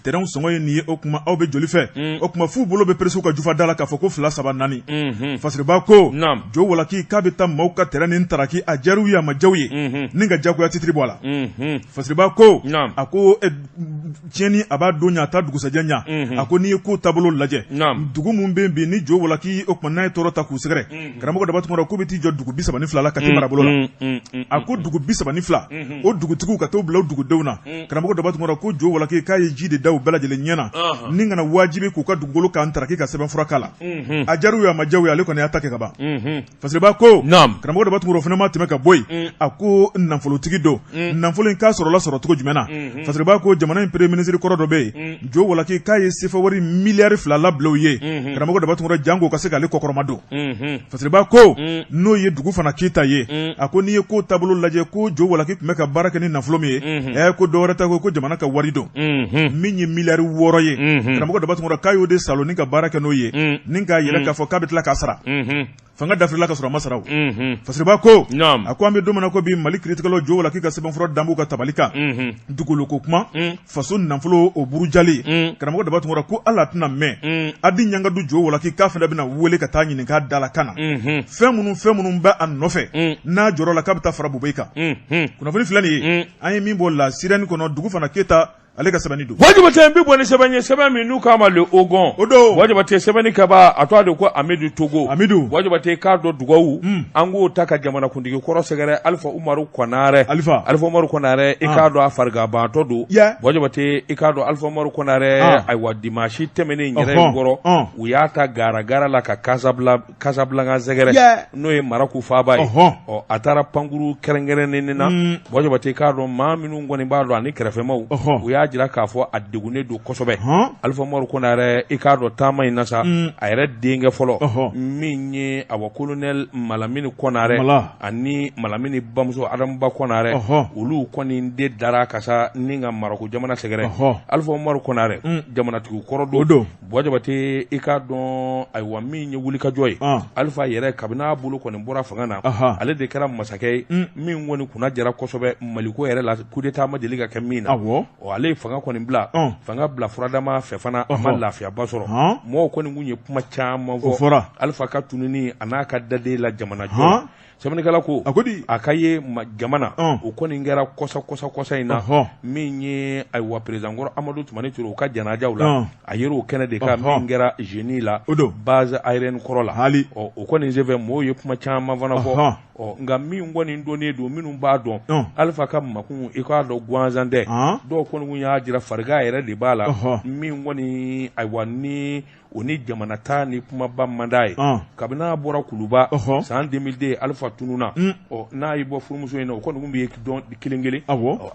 terrain sɔngɔ ye nin ye o tuma aw bɛ joli fɛ o tuma f'u bolo bɛ perese ka jufa da la k'a fɔ ko 2 3 4 Fasiriba ko Jo Walaki k'a bɛ taa maaw ka terrain nin taraki a diyar'u ye a ma diya u ye ni ka jagoya titre bɔ a la Fasiriba ko a ko tiɲɛni a b'a don ɲɛ a t'a dugusajɛ ɲɛ a ko n'i ye ko taabolo lajɛ dugu min bɛ bi ni Jo Walaki o tuma n'a ye tɔɔrɔ ta k'u sɛgɛrɛ karamɔgɔ Daba Tunkara k'u bɛ t'i jɔ dugu 32 la Kati marabolo la a ko dugu 32 o dugutigiw ka t'o bila dugudenw na karamɔgɔ Daba Tunkara ko Jo Walaki k'a ye ji de da u bɛɛ lajɛlen ɲɛ na ni kana wajibi k'u ka dugukolo kan taraki ka sɛbɛnfura k'a la a diyar'u ye a ma diya u ye ale kɔni y'a ta kɛ ka ban Fasiriba ko karamɔgɔ Daba Tunkara o fana ma tɛmɛ ka bɔ yen a ko nafolotigi don nafolo in k'a sɔrɔla sɔrɔ cogo jumɛn na Fasiriba ko jamana in premier ministre kɔrɔ dɔ bɛ yen Jo Walaki k'a ye sefa wari miliyari 2 labila u ye karamɔgɔ Daba Tunkara janko ka se k'ale kɔkɔrɔma don Fasiriba ko n'o ye dugu fana Keyita ye a ko n'i ye ko taabolo lajɛ ko Jo Walaki tun bɛ ka baara kɛ ni nafolo min ye ɛ ko dɔwɛrɛ tɛ ko jamana ka wari don min ye miliyari 6 ye karamɔgɔ Daba Tunkara k'a y'o de salon ni ka baara kɛ n'o ye ni k'a yira k'a fɔ k'a bɛ tila k'a sara fanga dafirila ka sɔrɔ a ma sara o Fasiriba ko a ko an bɛ don min na ko bi Mali kiiritigɛlaw Jo Walaki ka sɛbɛnfura dan b'u ka tabali kan dugukolo ko kuma faso nafolo o burujali karamɔgɔ Daba Tunkara ko ala tɛna mɛn Adi Ɲangadu Jo Walaki k'a fana bɛna wele ka taa ɲininka da la ka na fɛn minnu bɛ a nɔfɛ n'a jɔrɔ la k'a bɛ taa fara Bubɛyi kan kunnafoni filɛ nin ye an ye min bɔ La Sirène kɔnɔ dugu fana Keyita ale ka sɛbɛnni don. Buwa Jabate n bɛ bɔ ni sɛbɛn ye sɛbɛn min n'u k'a ma Le Hogon. O don. Buwa Jabate sɛbɛnni kɛbaa a tɔgɔ de ko Amidu Togo. Amidu. Buwa Jabate k'a dɔn dugawu. An k'o ta ka jamanakuntigi kɔrɔ sɛgɛrɛ Alifa Umaru Konarɛ. Alifa. Alifa Umaru Konarɛ i k'a dɔn a fariganbaatɔ don. Yɛ. Buwa Jabate i k'a dɔn Alifa Umaru Konarɛ. Ayiwa dimanche tɛmɛnen yɛrɛ in kɔrɔ. U y'a ta gara-gara la ka Casablanca sɛgɛrɛ n'o ye Marɔku faaba ye ɔ a taara pankuru kɛrɛnkɛrɛnnen na Buwa Jabate k'a dɔn maa minnu kɔni b'a dɔn ani kɛrɛfɛmaw u y'a jira k'a fɔ a degunnen don kosɛbɛ Alifa Umaru Konarɛ i k'a dɔn taama in na sa a yɛrɛ denkɛ fɔlɔ min ye awa kolonɛli Malamini Konarɛ ani Malamini bamuso Adamuba Konarɛ olu kɔni de dara ka sa ni ka Marɔku jamana sɛgɛrɛ Alifa Umaru Konarɛ jamanatigi kɔrɔ don Buwa Jabate i k'a dɔn ayiwa min ye wulikajɔ ye Alifa yɛrɛ kabini a bolo kɔni bɔra fanga na ale de kɛra masakɛ ye min kɔni kunna jara kosɛbɛ Maliko yɛrɛ la coup d'état ma deli ka kɛ min na ɔ ale ye fanga kɔni bila fanga bila furadama fɛ fana a ma lafiyaba sɔrɔ mɔgɔw kɔni tun ye kuma caman fɔ Alifa ka tununi a n'a ka daden la jamana jɔ sɛbɛnnikɛla ko a ko di a ka ye jamana o kɔni kɛra kɔsa kɔsa kɔsa in na min ye ayiwa président kɔrɔ Amadu Tumani Ture o ka janajaw la a yer'o kɛnɛ de kan min kɛra Jeni la o don base aérienne kɔrɔ la hali ɔ o kɔni senfɛ mɔgɔw ye kuma caman fana fɔ ɔ nka min kɔni dɔnnen don minnu b'a dɔn Alifa ka makun i k'a dɔn gansan tɛ dɔw kɔni kun y'a jira farigan yɛrɛ de b'a la min kɔni ayiwa ni o ni jamana ta ni kumaba man d'a ye kabini a bɔra kuluba san 2002 alifa tununna ɔ n'a y'i bɔ furumuso in na o kɔni tun bɛ dɔn kelen kelen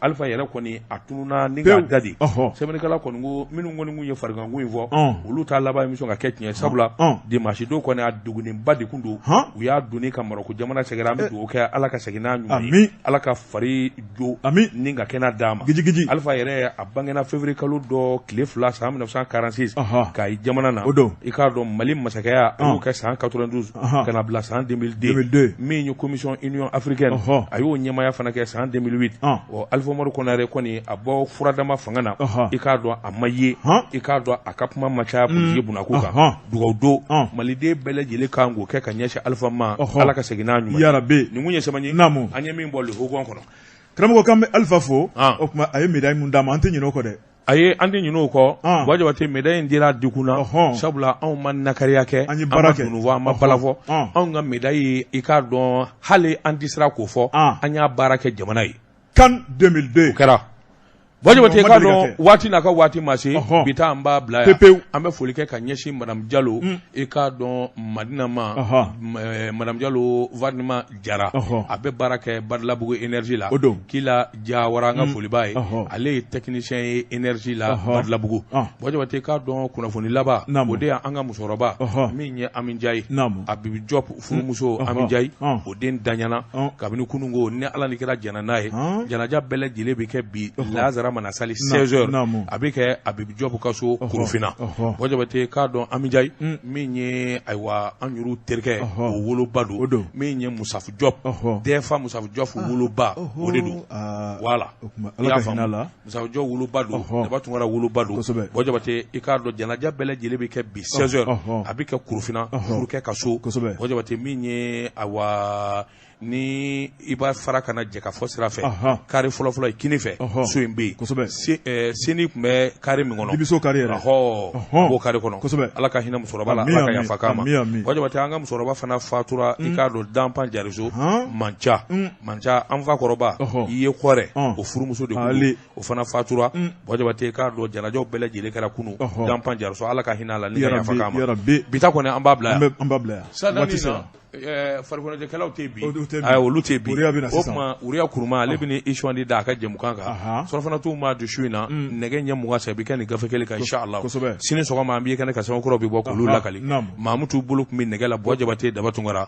alifa yɛrɛ kɔni a tununna ni k'a da de sɛbɛnnikɛla kɔni ko minnu kɔni tun ye fariganko in fɔ olu ta laban bɛ sɔn ka kɛ tiɲɛ sabula dimanche don kɔni a degunnenba de tun don u y'a doni ka marɔku jamana sɛgɛrɛ. kɛra, an bɛ dugawu kɛ Ala ka segin n'a ɲuman ye, Ala ka fari jo ni ka kɛnɛ d'a ma. Gijigiji. Alifa yɛrɛ, a bangena février kalo dɔ tile 2 san 1946 Kayi jamana na. O don. I k'a dɔn Mali masakɛya, a y'o kɛ san 92 ka na bila san 2002. Min ye commission Union africaine, a y'o ɲɛmaaya fana kɛ san 2008. Ɔ, Alifa Umaru Konare kɔni, a bɔ furadama fanga na, i k'a dɔn a ma ye, i k'a dɔn a ka kuma ma caya politiki bunako kan. Dugawu don maliden bɛɛ lajɛlen kan k'o kɛ ka ɲɛsin Alifa ma, Ala ka segin n'a ɲuman ye. Yarabi. Nin kun ye sɛbɛn ye Naamu. an ye min bɔ Le Hogon kɔnɔ. Karamɔgɔ, k'an bɛ Alifa fo. O tuma, a ye médaille mun d'a ma, an tɛ ɲinɛ o kɔ dɛ. Ayi, an tɛ ɲinɛ o kɔ. Buwa Jabate, médaille in dira dikun na, sabula anw ma nakariya kɛ, an ye baara kɛ, an ma dunun fɔ, an ma bala fɔ. Anw ka médaille, i k'a dɔn hali an tɛ siran k'o fɔ, an y'a baara kɛ jamana ye. CAN 2002. O kɛra. Buwa Jabate, i k'a dɔn waati n'a ka waati ma se, bi ta an b'a bila yan. Pepewu. An bɛ foli kɛ ka ɲɛsin Madame Jalo, i k'a dɔn Madina ma, Madame Jalo Vadima Jara, a bɛ baara kɛ Badalabugu énergie la. O don. Kila Jawara, an ka foli b'a ye, ale ye technicien ye énergie la Badalabugu. Buwa Jabate, i k'a dɔn kunnafoni laban, o de y'an ka musokɔrɔba min ye Ami Njayi, Abibu Jɔp furumuso Ami Njayi, o den daɲana kabini kununko, ni Ala ni kira jɛnna n'a ye, janaja bɛɛ lajɛlen bɛ kɛ bi lazara mana sali 16 heures, a bɛ kɛ Abibu Jɔp ka so Korofina. Buwa Jabate, k'a dɔn Ami Njayi min ye, ayiwa, an yɛrɛw terikɛ, o woloba don, min ye Musafu Jɔp, DFA Musafu Jɔp woloba, o de don. Voilà, i y'a faamu, Musafu Jɔp woloba don, Daba Tunkara woloba don. Buwa Jabate, i k'a dɔn janaja bɛɛ lajɛlen bɛ kɛ bi 16 heures, a bɛ kɛ Korofina furukɛ ka so. Buwa Jabate, min ye, ayiwa, ni i b'a fara ka na jɛkafɔ sira fɛ, kari fɔlɔfɔlɔ ye kini fɛ, so in bɛ yen, seni tun bɛ kari min kɔnɔ, Dibiso kari yɛrɛ, ɔhɔ, b'o kari kɔnɔ. Ala ka hinɛ musokɔrɔba la, Ala ka yafa k'a ma. Buwa Jabate, an ka musokɔrɔba fana fatura, i k'a dɔn Danpan Jariso Manca, Manca an fa kɔrɔba i ye kɔrɛ, o furumuso de kun, o fana fatura. Buwa Jabate, i k'a dɔn janajaw bɛɛ lajɛlen kɛra kunun Danpan Jariso, Ala ka hinɛ a la ni ka yafa k'a ma. Bi ta kɔni, an b'a bila yan, an b'a bila yan. Farikoloɲɛnajɛkɛlaw tɛ bi, olu tɛ bi. O tuma Uriya Kuruma, ale bɛ i suwandi da a ka jɛmukan kan surafana t'u ma du su in na nɛgɛ ɲɛ 20 sɛ bɛ kɛ nin gafe kelen kan inshallah. Sini sɔgɔma an b'i kɛnɛ ka sɛbɛn kuraw bɛ bɔ k'olu lakali. Mamutu bolo tun bɛ nɛgɛ la. Buwa Jabate, Daba Tunkara.